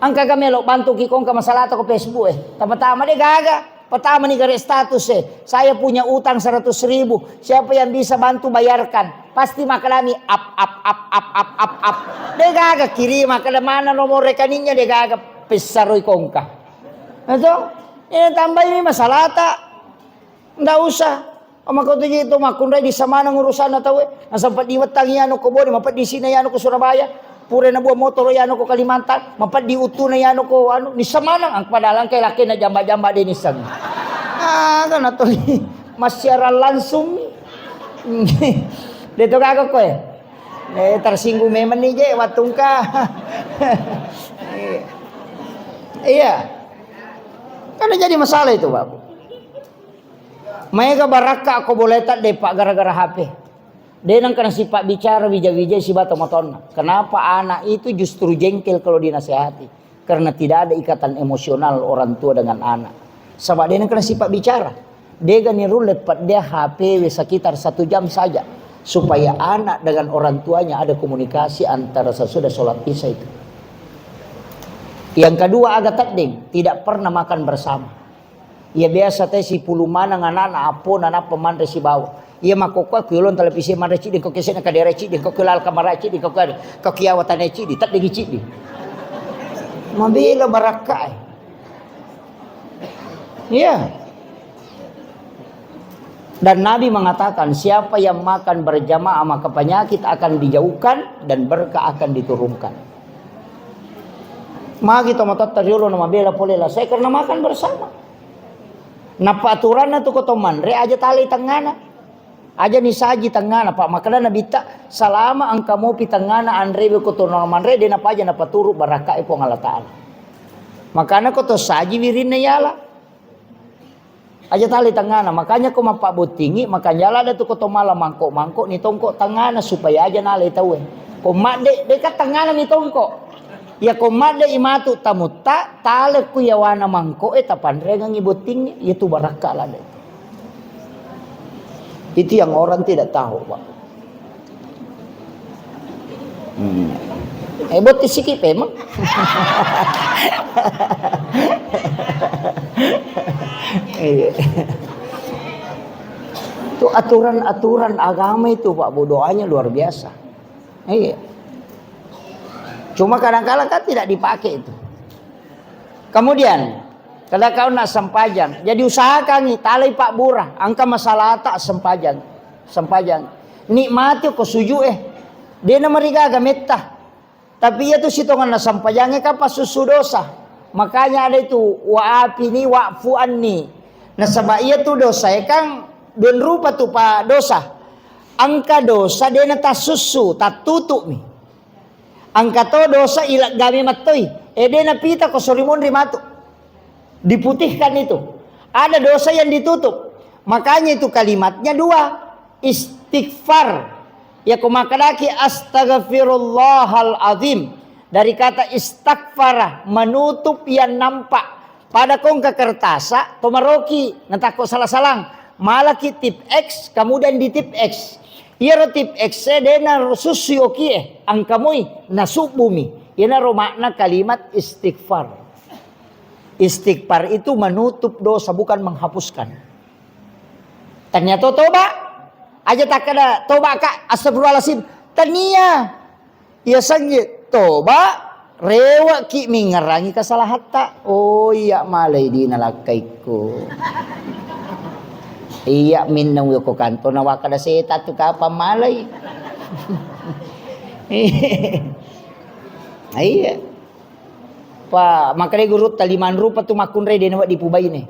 Engka ga melo bantu ki kongka masalah ta ko Facebook e. Pertama de gaga. Pertama ni gare status e. Saya punya utang seratus ribu. Siapa yang bisa bantu bayarkan? Pasti makalami ap ap ap ap ap ap ap. De gaga kiri makada mana nomor rekeningnya de gaga pessaroi kongka. Itu ini tambahi masalah ta. Ndak usah. Maka tu ji tu makkunrai di samaneng urusanna tauwe. Nasempet diwettangi anu ko Bone, mapeddi sina anu ko Surabaya. Pura nabuang motoro anu ko Kalimantan, mapeddi uttuna anu ko anu di samaneng. Ang padahal angkai lakena jamba-jamba de nisseng. Ah, kan atau massiaran langsung. De to gaga koe. Eh, tersinggung memang nih je wattungka. Iya. Kan jadi masalah itu, Bapak. Maega barakka ko boleta de pak gara-gara H P. De nengka nasipa bicara wija-wija siba tomatoanna. Kenapa anak itu justru jengkel kalau dinasehati? Karena tidak ada ikatan emosional orang tua dengan anak. Saba de nengka nasipa bicara. Dega ni rulle pedde H P we sekitar satu jam saja. Supaya anak dengan orang tuanya ada komunikasi antara sesudah sholat isya itu. Yang kedua, aga tedding, tidak pernah makan bersama. Iya biasa te sipulung maneng anak-anak, apona nappa manre sibawa. Iya makkokkoe ku yolong televisi manre ciddi, ko kesena kadere ciddi, ko kelal kamar ciddi, ko kade, ko kiawa tane ciddi, teddigi ciddi. Mabela barakka e. Iya. Dan Nabi mengatakan, siapa yang makan berjamaah maka penyakit akan dijauhkan dan berkah akan diturunkan. Magi to matotta riolo na mabela pole la saya karena makan bersama. Nappa aturanna tu ko to manre aja talai tengngana. Aja ni saji tengngana, Pak. Makkedana Nabitta, selama engka mopi tengngana anre be ko to manre, de napaja napaturu barakka e Puang Allah Taala. Makana ko to saji wirinna yala. Aja tali tengngana, makanya ko mappabbottingi, makanya ladde tu ko to mala mangko-mangko ni tongko tengngana supaya aja nalai tauwe. Ko madde, deka tengngana mi tongko. Ya ko madde i matu tamutta, tale ku yawana mangko e tapanrengengi bottingi, itu barakka ladde. Itu yang orang tidak tahu, Pak. Hmm. Eh, botting sikit pemeng. Iya. Itu aturan-aturan agama itu, Pak Bu, doanya luar biasa. Iya. Cuma kadang-kala kan tidak dipakai itu. Kemudian, kada kau nak sempajang. Jadi usahakangi, talai pabbura, engka masalata sempajang. Sempajang. Nikmati ko sujud e. Dena marigaga metta. Tapi iya tu sitongenna sempajangnge kan passussu dosa. Makanya ada itu, wa afini wa'fu anni. Nasaba iya tu dosa e kan dua rupa tu pa dosa. Engka dosa dena tassussu, tattutu'mi. Engka to dosa ileggami mattoi. E, de napita ko sori monri matu. Diputihkan itu. Ada dosa yang ditutup. Makanya itu kalimatnya dua. Istighfar. Ya ko makkedaki astaghfirullahal azim. Dari kata istaghfara, menutup yang nampak. Pada kongka kertasa, to maroki, natakko salah-salang. Malaki tip X, kemudian di tip X. Iyaro tip X e dena sussui okie, angkamoi, nasubbumi. Iyanaro makna kalimat istighfar. Istighfar itu menutup dosa, bukan menghapuskan. Tania to toba, aja takkeda toba ka, astagfirullahaladzim. Tania. Iya sengngi toba, reweki mingerangi kesalahatta. Oh, iya malai dina lakkaikku. Iya minnau yoko kanto na wakkada seta tu kapang malai. Iya. Pa, makkedai gurutta, lima rupa tu makkunrai de nawedding pubaine.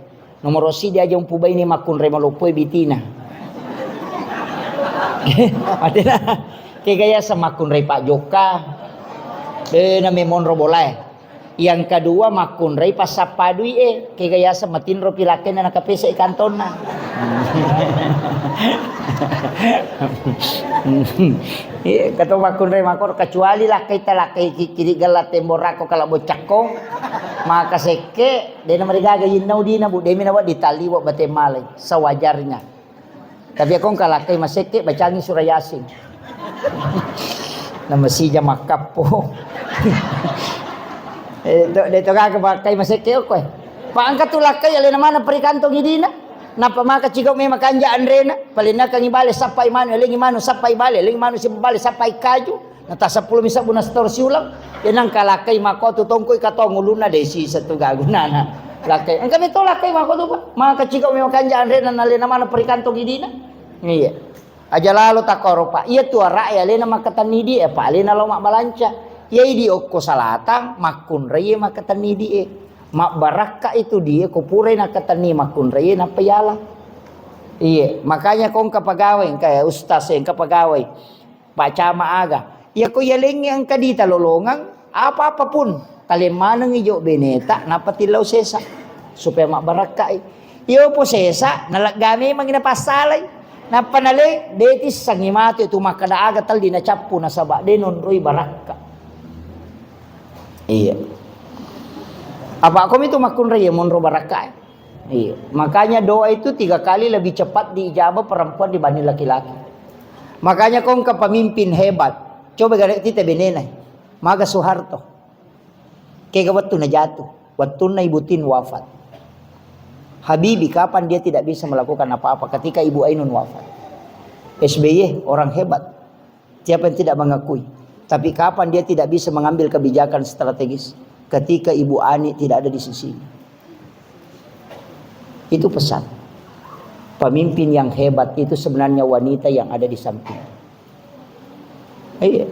Nomoro siddi aja umpubaine makkunrai maloppoe bitina. Atena, kega yaseng makkunrai pajokka. De na memonro bolae. Yang kedua makkunrai passappa dui e. Kega yaseng matinro pi lakkainna nakapese kantonna. Iya, kato makkunrai makor, kecuali lakkai ta lakkai ki-, kiri gella temborako kala boccakko, maka sekke, dena marigaga yinnau dina, Bu, demi nawa ditaliwa bate malai, sewajarnya. Tapi akong kalakkai masekke, bacangi surah Yasin. Nama sija makkappo. Eh, to, de to gaga bakkai masekke okko e. Pa engka tu lakkai alena mana perikantongi dina. Nappa maka cigau memang kanja anrena. Palinnakangi bale sappai manu, elengi manu sappai bale, elengi manu sibale sappai kaju. Nata seppulo mi sabbu na setor siulang. Yenang kalakkai mako tu tongkoi katong ulunna de sisa tu gagunana. Lakkai. Engka mi to lakkai mako tu, Pak. Maka cigau memang kanja anrena na alena mana perikantongi dina. Iya. Aja lalo takkoro, Pak. Iya tu ara'e alena makkatenni di e, Pak, alena lao mabbalanca. Iya idi okko salatang, makkunrai makkatenni di e. Mabbarakka itu di e, ko purai nakkatenni makkunrai nappa yala. Iya, makanya ko engka pegawai, engka ustaz, engka pegawai. Pak Camat aga. Iya ko yalengnge engka dita lolongang, apa-apa pun, taleng manengngi jo beneta, nappa tillau sesa. Supaya mabbarakkai. Iyo po sesa, nalegga memangngi napassalai. Nappa nale, de tissengngi matu tu makkeda aga telli nacappu nasaba de nonroi barakka. Iya. Apa komi tu makkunrai ya monro barakka e? Iya. Makanya doa itu tiga kali lebih cepat diijabah perempuan dibanding laki-laki. Makanya kongka pemimpin hebat. Coba gare tita benena. Maga Soeharto. Kega wettu najatu. Wettunna Ibu Tin wafat. Habibie, kapan dia tidak bisa melakukan apa-apa ketika Ibu Ainun wafat? S B Y orang hebat. Siapa yang tidak mengakui? Tapi kapan dia tidak bisa mengambil kebijakan strategis? Ketika Ibu Ani tidak ada di sisinya. Itu pesan. Pemimpin yang hebat itu sebenarnya wanita yang ada di samping. Iya.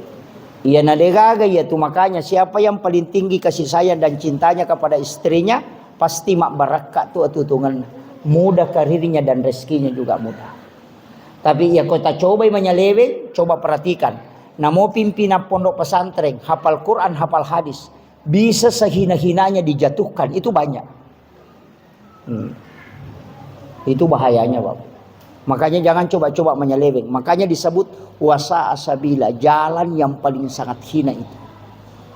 Iya, na degaga iya tu, makanya siapa yang paling tinggi kasih sayang dan cintanya kepada istrinya, pasti mabbarakka tu atutungenna. Mudah karirnya dan rezekinya juga mudah. Tapi iya, ko ta cobai manyaleweng, coba perhatikan. Namo pimpinan pondok pesantren, hafal Quran, hafal hadis, bisa sehina-hinanya dijatuhkan, itu banyak. Hmm. Itu bahayanya, Bapak. Makanya jangan coba-coba menyeleweng. Makanya disebut wasa asabila, jalan yang paling sangat hina itu.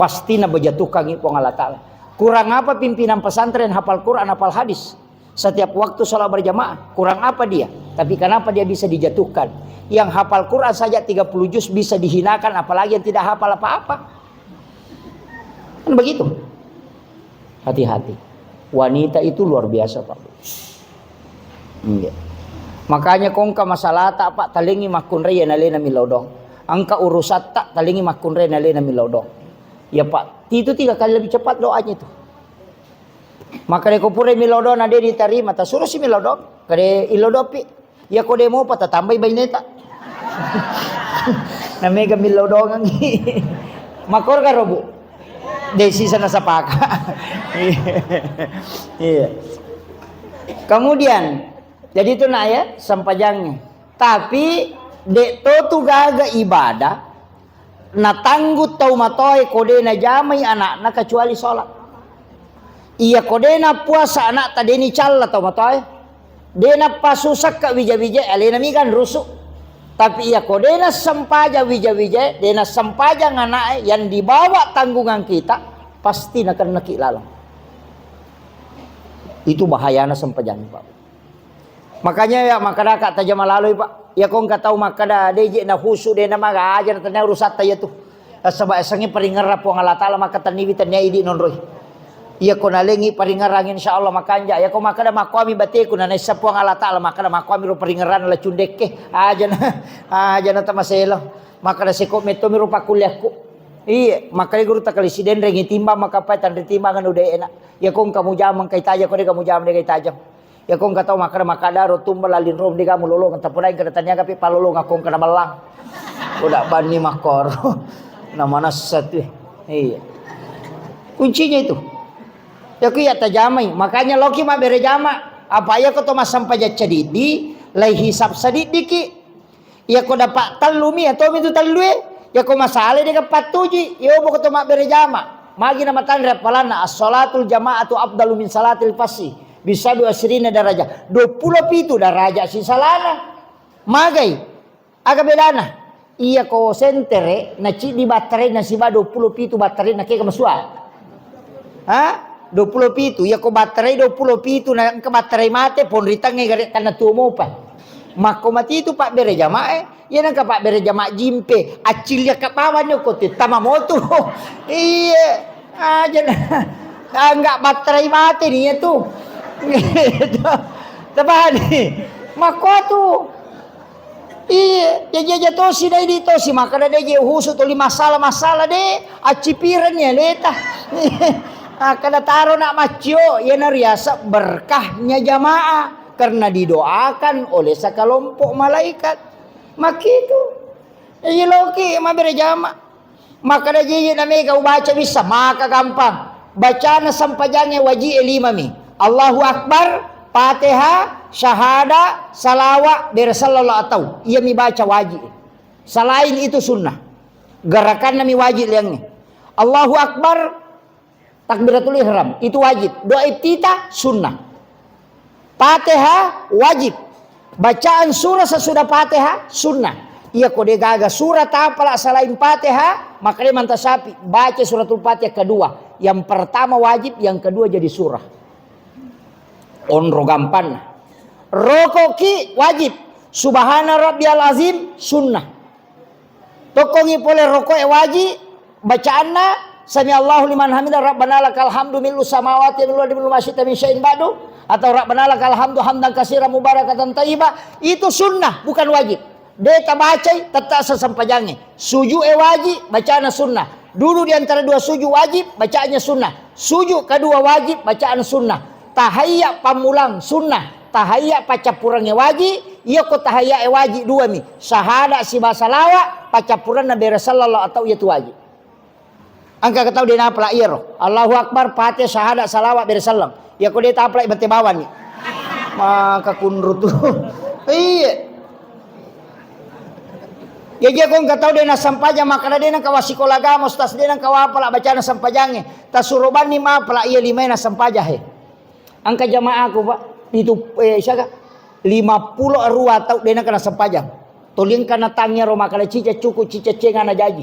Pasti na bejatuhkan Puang Allah Ta'ala. Kurang apa pimpinan pesantren hafal Quran, hafal hadis? Setiap waktu sholat berjamaah, kurang apa dia? Tapi kenapa dia bisa dijatuhkan? Yang hafal Quran saja tiga puluh juz bisa dihinakan, apalagi yang tidak hafal apa-apa. Kan begitu. Hati-hati. Wanita itu luar biasa, Pak. Iya. Makanya kongka masalahta, Pak, talengi makkunrai nalena milodong. Engka urusatta, talengi makkunrai nalena milodong. Ya, Pak, itu tiga kali lebih cepat doanya itu. Maka deko pura milodong na de diterima, ta suruh si milodong. Kade ilodopi. Iya ko de mopa tatambai baineta. Na mega millau dongangi. Makorga robu. De sisa nasapaka. Iya. Kemudian, jadi itu nak ya, sempajangnya. Tapi dek to tu gaga ibadah, natanggu tau matoae ko de najamai anakna kecuali sholat. Iya ko de napuasa anakta de nicalla tau matoae. De nappasusakka wija-wija alena migan rusu. Tapi iya ko de nassempajang wija-wija, de nassempajang anaknya yang dibawa tanggungan kita, pasti nakennaki laleng. Itu bahayana sempajang, Pak. Makanya ya, makkadaka tajama laloi, Pak. Iya ko engka tau makkada, de je na khusu, de na maga aja na tennia urusatta iya tu. Nasaba esengnge paringerrang Puang Allah Ta'ala, maka tenniwi tennia idi nonroi. Iya ko nalengi paringerrang, insya Allah makanja. Iya ko makkada makkuami bateku, na naissa Puang Allah Ta'ala, makkada makkuami ro paringerrang la cundekke. Aja na, aja na tamaselo. Makkada seko metto mi ro pakkuliakku. Iya, makkada guru takali sidenrengi timbang, maka pai tanre timbang anu de enak. Iya ko engka mujamang kai tajang, ko de ka mujamang de kai tajang. Iya ko engka tau makkada, makkada ro tumba laling ro, de gamu lolongeng, tapodai kada taniaga pi palolongeng ko engka namellang. Udah banni makkoro. Na manessa tu. Iya. Kuncinya itu. Iya ko iya tajamai. Makanya loki mabbere jama. Apa iya ko to massempajang cadiddi, lai hisab sadiddiki. Iya ko dapat tellu mi, iya tomi tu tellue. Iya ko masalai de gaga pattujui. Iya obo ko to mabbere jama. Magi na matanre appalanna, as-salatul jama'atu afdalu min salatil fassi. Bisabi asrina daraja. Dua puluh pitu daraja sisalana. Magai. Aga bedana? Iya ko sentere, na ciddi battaraina siba dua puluh pitu battaraina, kega masua? Ha? Dua puluh pitu. Iya ko battarai dua puluh pitu, na engka battarai mate, ponritangnge gare tanna tuo mopa. Makko mati tu pabbere jamae, iya nengka pabbere jama jimpe, accilliakka bawang ko te tama motu. Iya, aja na. Angga battarai mate ni iya tu. Tapahani? Makko tu. Iya, jaji aja tosi dai di tosi, makkada de je husu tuli masalah-masalah de, accipirenni aleta. Makkada taro nak maccio, iya nariaseng berkahnya jamaah karena didoakan oleh sekelompok malaikat. Makkitu. Iya loki mabbere jama. Makkada jeje na mega ubaca wissa, maka gampang. Bacana sempajangnge waji'e lima mi. Allahu Akbar, Fatihah, syahada, salawa, bere sallallahu atau. Iya mi baca waji. Selain itu sunnah. Gerakanna mi waji liangnge. Allahu Akbar, Takbiratul ihram, itu wajib. Doa iftitah, sunnah. Fatihah, wajib. Bacaan surah sesudah Fatihah, sunnah. Iya ko de gaga surah tapala selain Fatihah, maka de manta sapi. Baca suratul Fatihah kedua. Yang pertama wajib, yang kedua jadi surah. Onro gampanna. Rokoki wajib. Subhana rabbiyal azim, sunnah. Tokkongi pole roko'e waji bacaanna, "Sami Allahu liman hamidah, Rabbana lakal hamdu millu samawati millu ardi millu ma syi'ta min syai'in ba'du," atau "Rabbana lakal hamdu hamdan katsiran mubarakatan thayyiba." Itu sunnah, bukan wajib. De tabacai, tetta sesempajangnge. Suju'e waji, bacana sunnah. Duduk di antara dua sujud wajib, bacaannya sunnah. Sujud kedua wajib, bacaan sunnah. Tahayya pammulang sunnah. Tahayya paccappurengnge waji, iyako tahayya e waji duami. Syahada siba salawa, paccappurenna bere sallallahu atau iyatu waji. Engka tau de napala iyaro. Allahu Akbar, Fatihah, syahada, salawa, bere sallang. Iyako de tapala ibette bawanni. Maka kunru tu. Iya. Jaji ko engka tau de nasampajang, makkada de nengka wasikola agama, ustaz de nengka wapala bacana sampajangnge. Tasuro banni mapala iya limae nasampajang he. Engka jamaaku, Pak, pitu, eh, siaga? Lima pulo arua tau de nengka nasampajang. Toli engka natangngi ro makkada cica cuku, cica cenga najaji.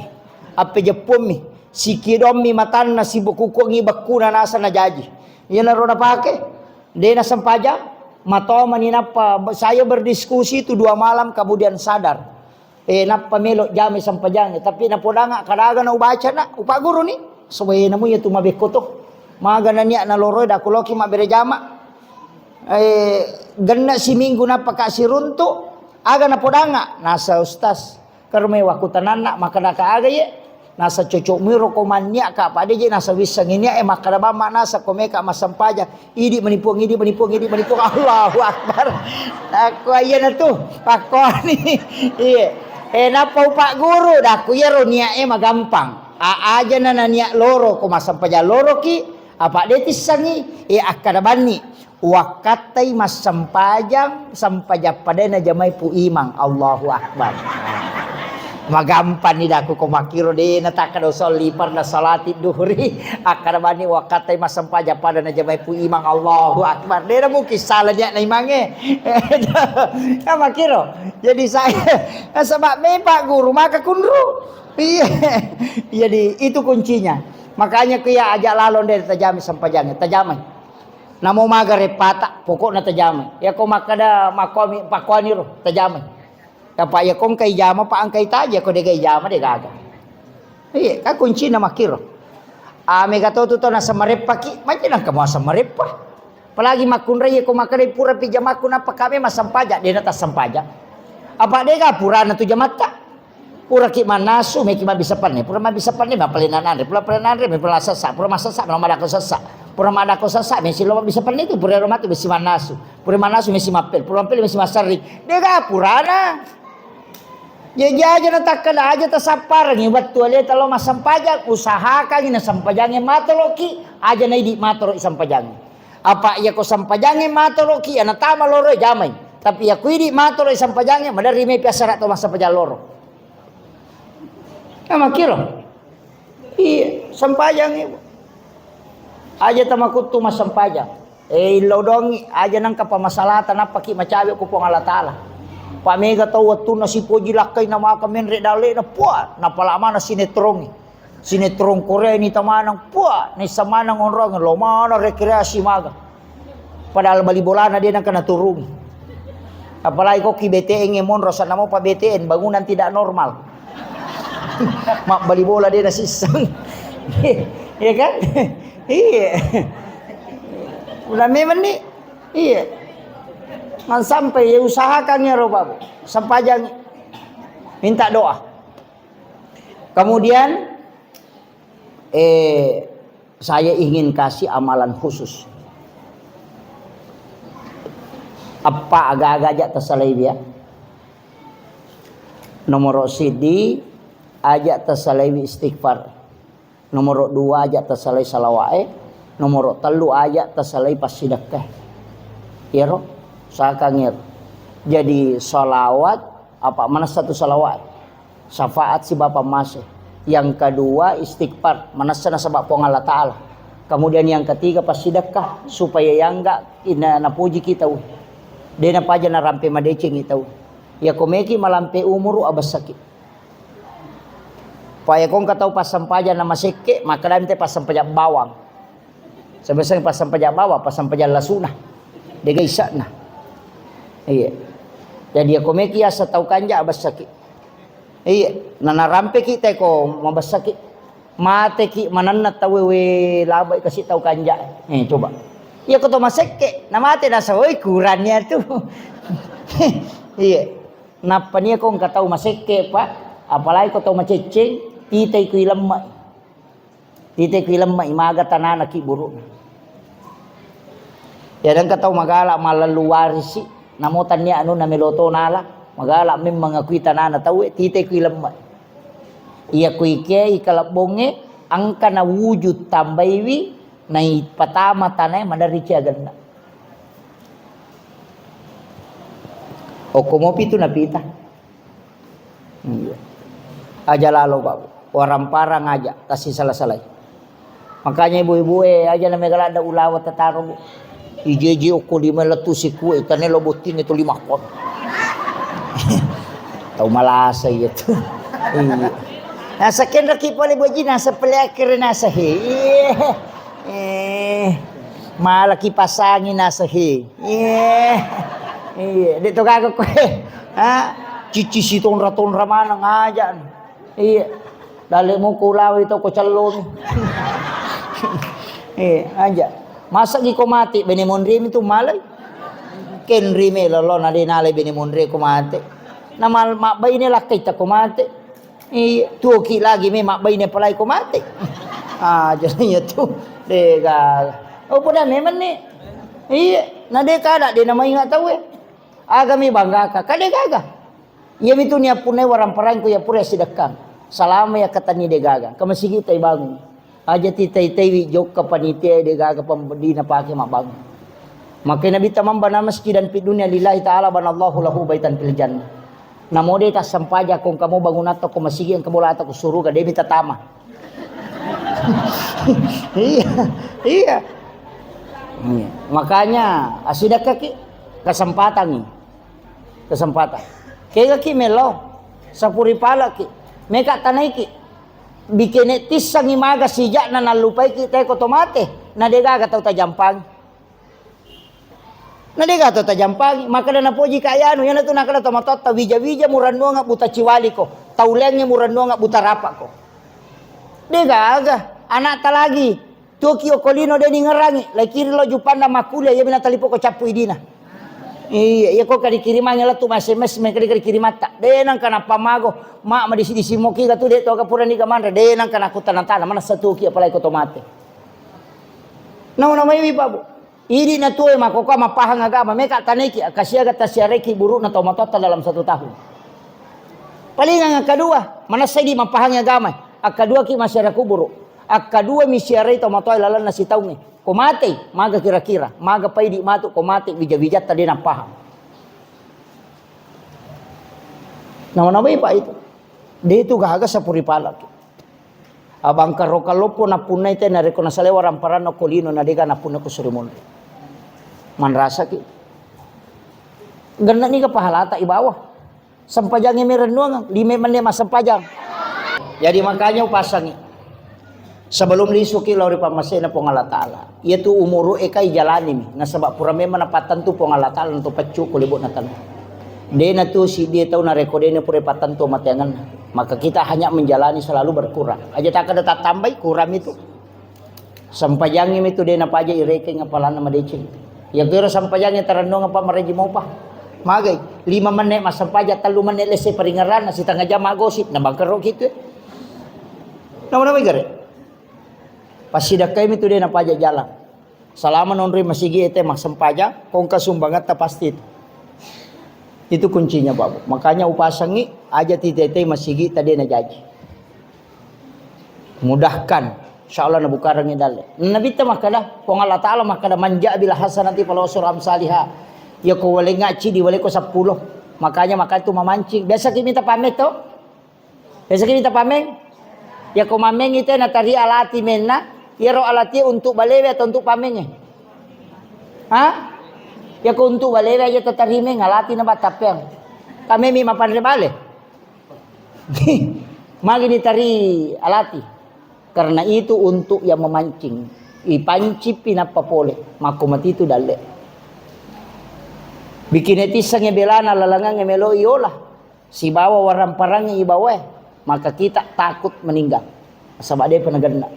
Appejeppuammi, sikidommi matanna, sibukkukuangngi bekkuna nasa najaji. Iyanaro napake. De nasampajang, matomani nappa saya berdiskusi itu dua malam kemudian sadar. Eh, nappa melo jamai sampajangnge, tapi napodanga kadaga na ubacana, upagguruni. Sobae namu iya tu mabekko to. Maga na niat na loroe daku loki mabbere jama. Eh, genna siminggu nappa ka siruntu, aga napodanga, nasa ustaz. Karena waktu tananna, maka naka aga ye. Nasa cocok miro ko manniak ka, apa de je nasa wissengi niak e, makkada bamma nasa ko meka massempajang. Idi mani Puang, idi mani Puang, idi mani Puang. Allahu Akbar. Aku aja na tu, pakkuani. Iya. Eh, nappa upagguru, daku iyaro niak e magampang. A-, aja na, na niak loro, ko massempajang loro ki, apa de tissengi, eh, akkada banni. Wakkattai massempajang, sempajang padai najamai Pu Imang. Allahu Akbar. Magampanni daku ko makkiro de natakkada usolli farda salati duhuri. Akkada bani wakkattai massempajang pada najamai Pu Imang. Allahu Akbar. De na mungkin salah niat na imangnge. Ya makkiro. Jadi saya, sebab mepa guru maka kunru. Iya. Jadi itu kuncinya. Makanya kuya ajak lalon de tajami sempajangnya, tajamai. Namo maga reppata, pokokna tajamai. Iyako makkada makkuami, pakkuaniro, tajamai. Apa iyako engka ijama, pa engka itaja, ko dega ijama, degaga. Iya, ka kuncina makkiro. Ah, mega to tu to naseng mareppaki, manci nangka muaseng mareppa. Apalagi makkunrai ko makkada pura pi jamakku nappa kame massempajang, dena tassempajang. Apa dega purana tu jamatta? Puraki mannasu, meki mabbissa penne. Pura mabbissa penne, mappalenna nanre. Pura palenna nanre, mappalenna sessa. Pura massessa, mala madakko sessa. Pura madakko sessa, mesi lo mabbissa penne tu. Pura ero matu, mesi mannasu. Pura mannasu, mesi mappel. Pura mappel, mesi masserring. Dega purana. Jaji aja natakkada, aja tasapparengi wettu aleta lo massempajang, usahakangi nasempajangnge matoroki, aja naidi matoroki sempajangnge. Apa iya ko sempajangnge matoroki, iya natama loro jamai. Tapi iya ko idi matoroki sempajangnge, maderri mepi assara to massempajang loro. Ya, makkiro. Iya, sempajangngi. Aja tamakuttu massempajang. Eh, illau dongi, aja nangka pamasalata nappaki macawe ku Puang Allah Taala. Pa mega tau wettunna sipoji lakkai na maka menre dalle'na, puah, napala mana sinetrongi. Sinetron Korea ini tamanang, puah, naissa manang onrong, lo mana rekreasi maga. Padahal bali bolana de nangka naturungi. Apalagi ko ki B T N e monro, sana mau pa B T N, bangunan tidak normal. Mabbali bola de nasisseng. Iya kan? Iya. Udah memang nih. Iya. Man sampai ya usahakan ya roba. Sempajang minta doa. Kemudian, eh, saya ingin kasih amalan khusus. Apa aga-aga aja tersalai dia? Nomor sidi aja tersalai istighfar. Nomor dua aja tersalai salawat. Nomor telu aja tersalai pasidakka. Iyaro, usahakan iyaro. Jadi salawat apa mana satu salawat? Syafaat sibawa pammase. Yang kedua, istighfar, manessa nasaba Puang Allah Ta'ala. Kemudian yang ketiga, passidekka, supaya yangga ina napuji kita, uh. De napaja narampe madeceng kita, uh. Ya komeki malampe umuru abessaki. Paya kongka tau passampajang namasekke, maka dante passampajang bawang. Sebeseng passampajang bawang, passampajang lasuna. Dega isakna. Iya. Jadi ya komeki asa tau kanja abessaki. Iya, na narampeki teko mabessaki. Mateki manenna tauwe, we labai kasi tau kanja. Eh, coba. Iya ko to masekke, na mate nasa, oi, kuranni atu. Iya. Nappa nia ko engka tau masekke, Pak, apalagi ko tau macecceng, titai ku ilemma. Tite kui lemma imaga tanana ki burukna. Ya dengka tau magala mallallu warisi, namo tannia anunna melo to nala, magala memang akui tanana tauwe, tite kui lemma. Iya kui ke i kalebbongnge, engka na wujud tambaiwi, naipatama tanae maderri ciagenna. Okko mopi tu napita. Iya. Aja lalo, Pak. Waramparang aja, tasisala-salai. Makanya ibu-ibu, eh, aja na mega ladda ulawa tataro, Bu. Ije-ije okko lima lettu sikue, tane lo botting itu lima kon. Tau malasa iya tu. Iya. Nasa kenraki pale boji, nasa pele akhirnya nasa he. Iya. Eh, malaki pasangi nasa he. Iya. Iya, dek to gaga koe. Ha? Cici si tonra-tonra maneng aja. Iya. Dalle muku ulawi to ko celloni. Iya, aja. Masa gi ko mati bene monri mi tu malai. Kenri me lolo na de nalai bene monri ko mati. Na mal mabbaine lakkai ta ko mati. Iya, tuoki lagi me mabbaine palai ko mate. Ah, jadi iya tu. De gaga. Oh, pada memang ni. Iya, na de kada de nama ingat tau eh. Aga mi bangga ka, kade gaga. Iya mi tu ni appunai waramparang ko iya pura sidekkang. Salama iya katani de gaga. Ke masigi tai bangun. Aja ti tai-taiwi jokka panitia de gaga pambedina pake mabbangun. Maka Nabi tamamba na masjidan fid dunya lillahi ta'ala banallahu lahu baitan fil jannah. Namo de tassempajang ko engka mo bangunatta ko masigi, engka bolata ko suruga, de mi tatama. Iya, iya. Iya. Makanya, asidakkaki kesempatangi. Kesempatan. Kegaki melo, sapuri palaki. Meka tanaiki. Bikene tissangi maga sijakna nallupaiki teko to mate. Na de gaga tau tajampangi. Na de gaga to tajampangi, makkeda napoji ka yanu, yana tu nakkeda tomatoatta, wija-wija murennuanga buta ciwaliko, tauleangnge murennuanga buta rapako. De gaga, anakta lagi, tuoki okolino de ningerangi, laikiri lo jupanna makkulia, iya bina talipo ko cappu idina. Iya, iya ko kadikirimangi lettu ma S M S, meka dikirimatta. De nangka napamago, ma madisi-disi moki ga tu de toga purani ga manre, de nangka nakutana-tana, manessa tuoki apalagi ko tomate. Nau-nau maiwi, Pak, Bu. Idi na tuoe makkokkoe mappahang agama, meka taneki, akkasiaga tasiareki burukna tomatoatta dalam satu tahun. Palingang akkadua, manessa idi mappahangi agama, akkaduaki masiara kuburu, akkadua misiarai tomatoae lalenna sitaungnge. Ko matei, maga kira-kira, maga paidi matu ko mate wija-wijatta de nappahang. Nama-namai, Pak, itu. De itu gaga sapuri palaki. Abangkaro kaloppo nappunnai te, narekko nasalai waramparanna ko lino, na dega nappunna ko suri monri. Manrasaki. Genna niga pahalata ibawa. Sempajangnge merennuang, lime menne massempajang. Jadi makanya upasangi. Sebelum lisuki lao ri pammasena Puang Allah Ta'ala. Iyatu umuru eka ijalanimi. Nasaba pura memang napattentu Puang Allah Ta'ala untuk peccu ko lebokna tanah. Dena tu siddi tau narekko dena pura pattentu mateangenna. Maka kita hanya menjalani selalu berkurang. Aja takkeda tattambai, kurang itu. Sempajangngi mitu dena paja irekeng apalanna madeceng. Ya kira sempajangngi tarennuang apa maraji mopa. Magai, lima menit massempajang, tellu menit lesse paringeranna, setengah jam maggosip, na bangkero kitu. Nama-nama gare. Passidakkai mitu dena paja jalan. Salama nonroi masigi ete massempajang, kongka sumbangatta pasti itu. Itu kuncinya, Pak, Bu. Makanya upasangi aja titetei masigi tadi na jaji. Mudahkan. Insya Allah nabukarangi dalle. Nabitta makkada, Puang Allah Ta'ala makkada, "Man ja'a bil hasanati falahu asyru amsaliha." Ya ko walengnga cidi, waleko seppulo. Makanya maka itu memancing. Biasa ki minta pamit to? Biasa kita pameng? Ya ko mameng itu na tari alati menna, ya ro alati untuk balewe atau untuk pamenge? Ha? Ya ko untuk balewe aja tatari meng alati na batapeng. Kami mi mapanre bale. Magi ditari alati. Karena itu untuk yang memancing. Ipanci pinappa pole. Makko mati itu dalle. Bikin etisang ya belana lalangan ya melo iola. Sibawa waramparangngi ibawae, maka kita takut meninggal. Nasaba depa nagenna.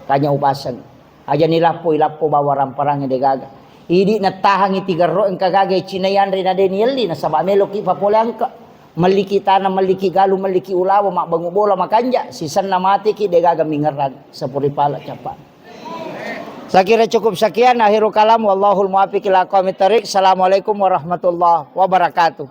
Tanya upaseng. Aja nilappo, ilappo bawa waramparangngi degaga. Idi natahangi tigerro engka gaga cinai anre na de nielli, nasaba meloki papole angka. Melliki tanah, melliki galu, melliki ulawa, mabbangu bola, makanja, sisenna mateki degaga mingerang. Sapuri pala capa. Saya kira cukup sekian, akhirul kalam, wallahul muwaffiq ila aqwamit thariq. Assalamualaikum warahmatullahi wabarakatuh.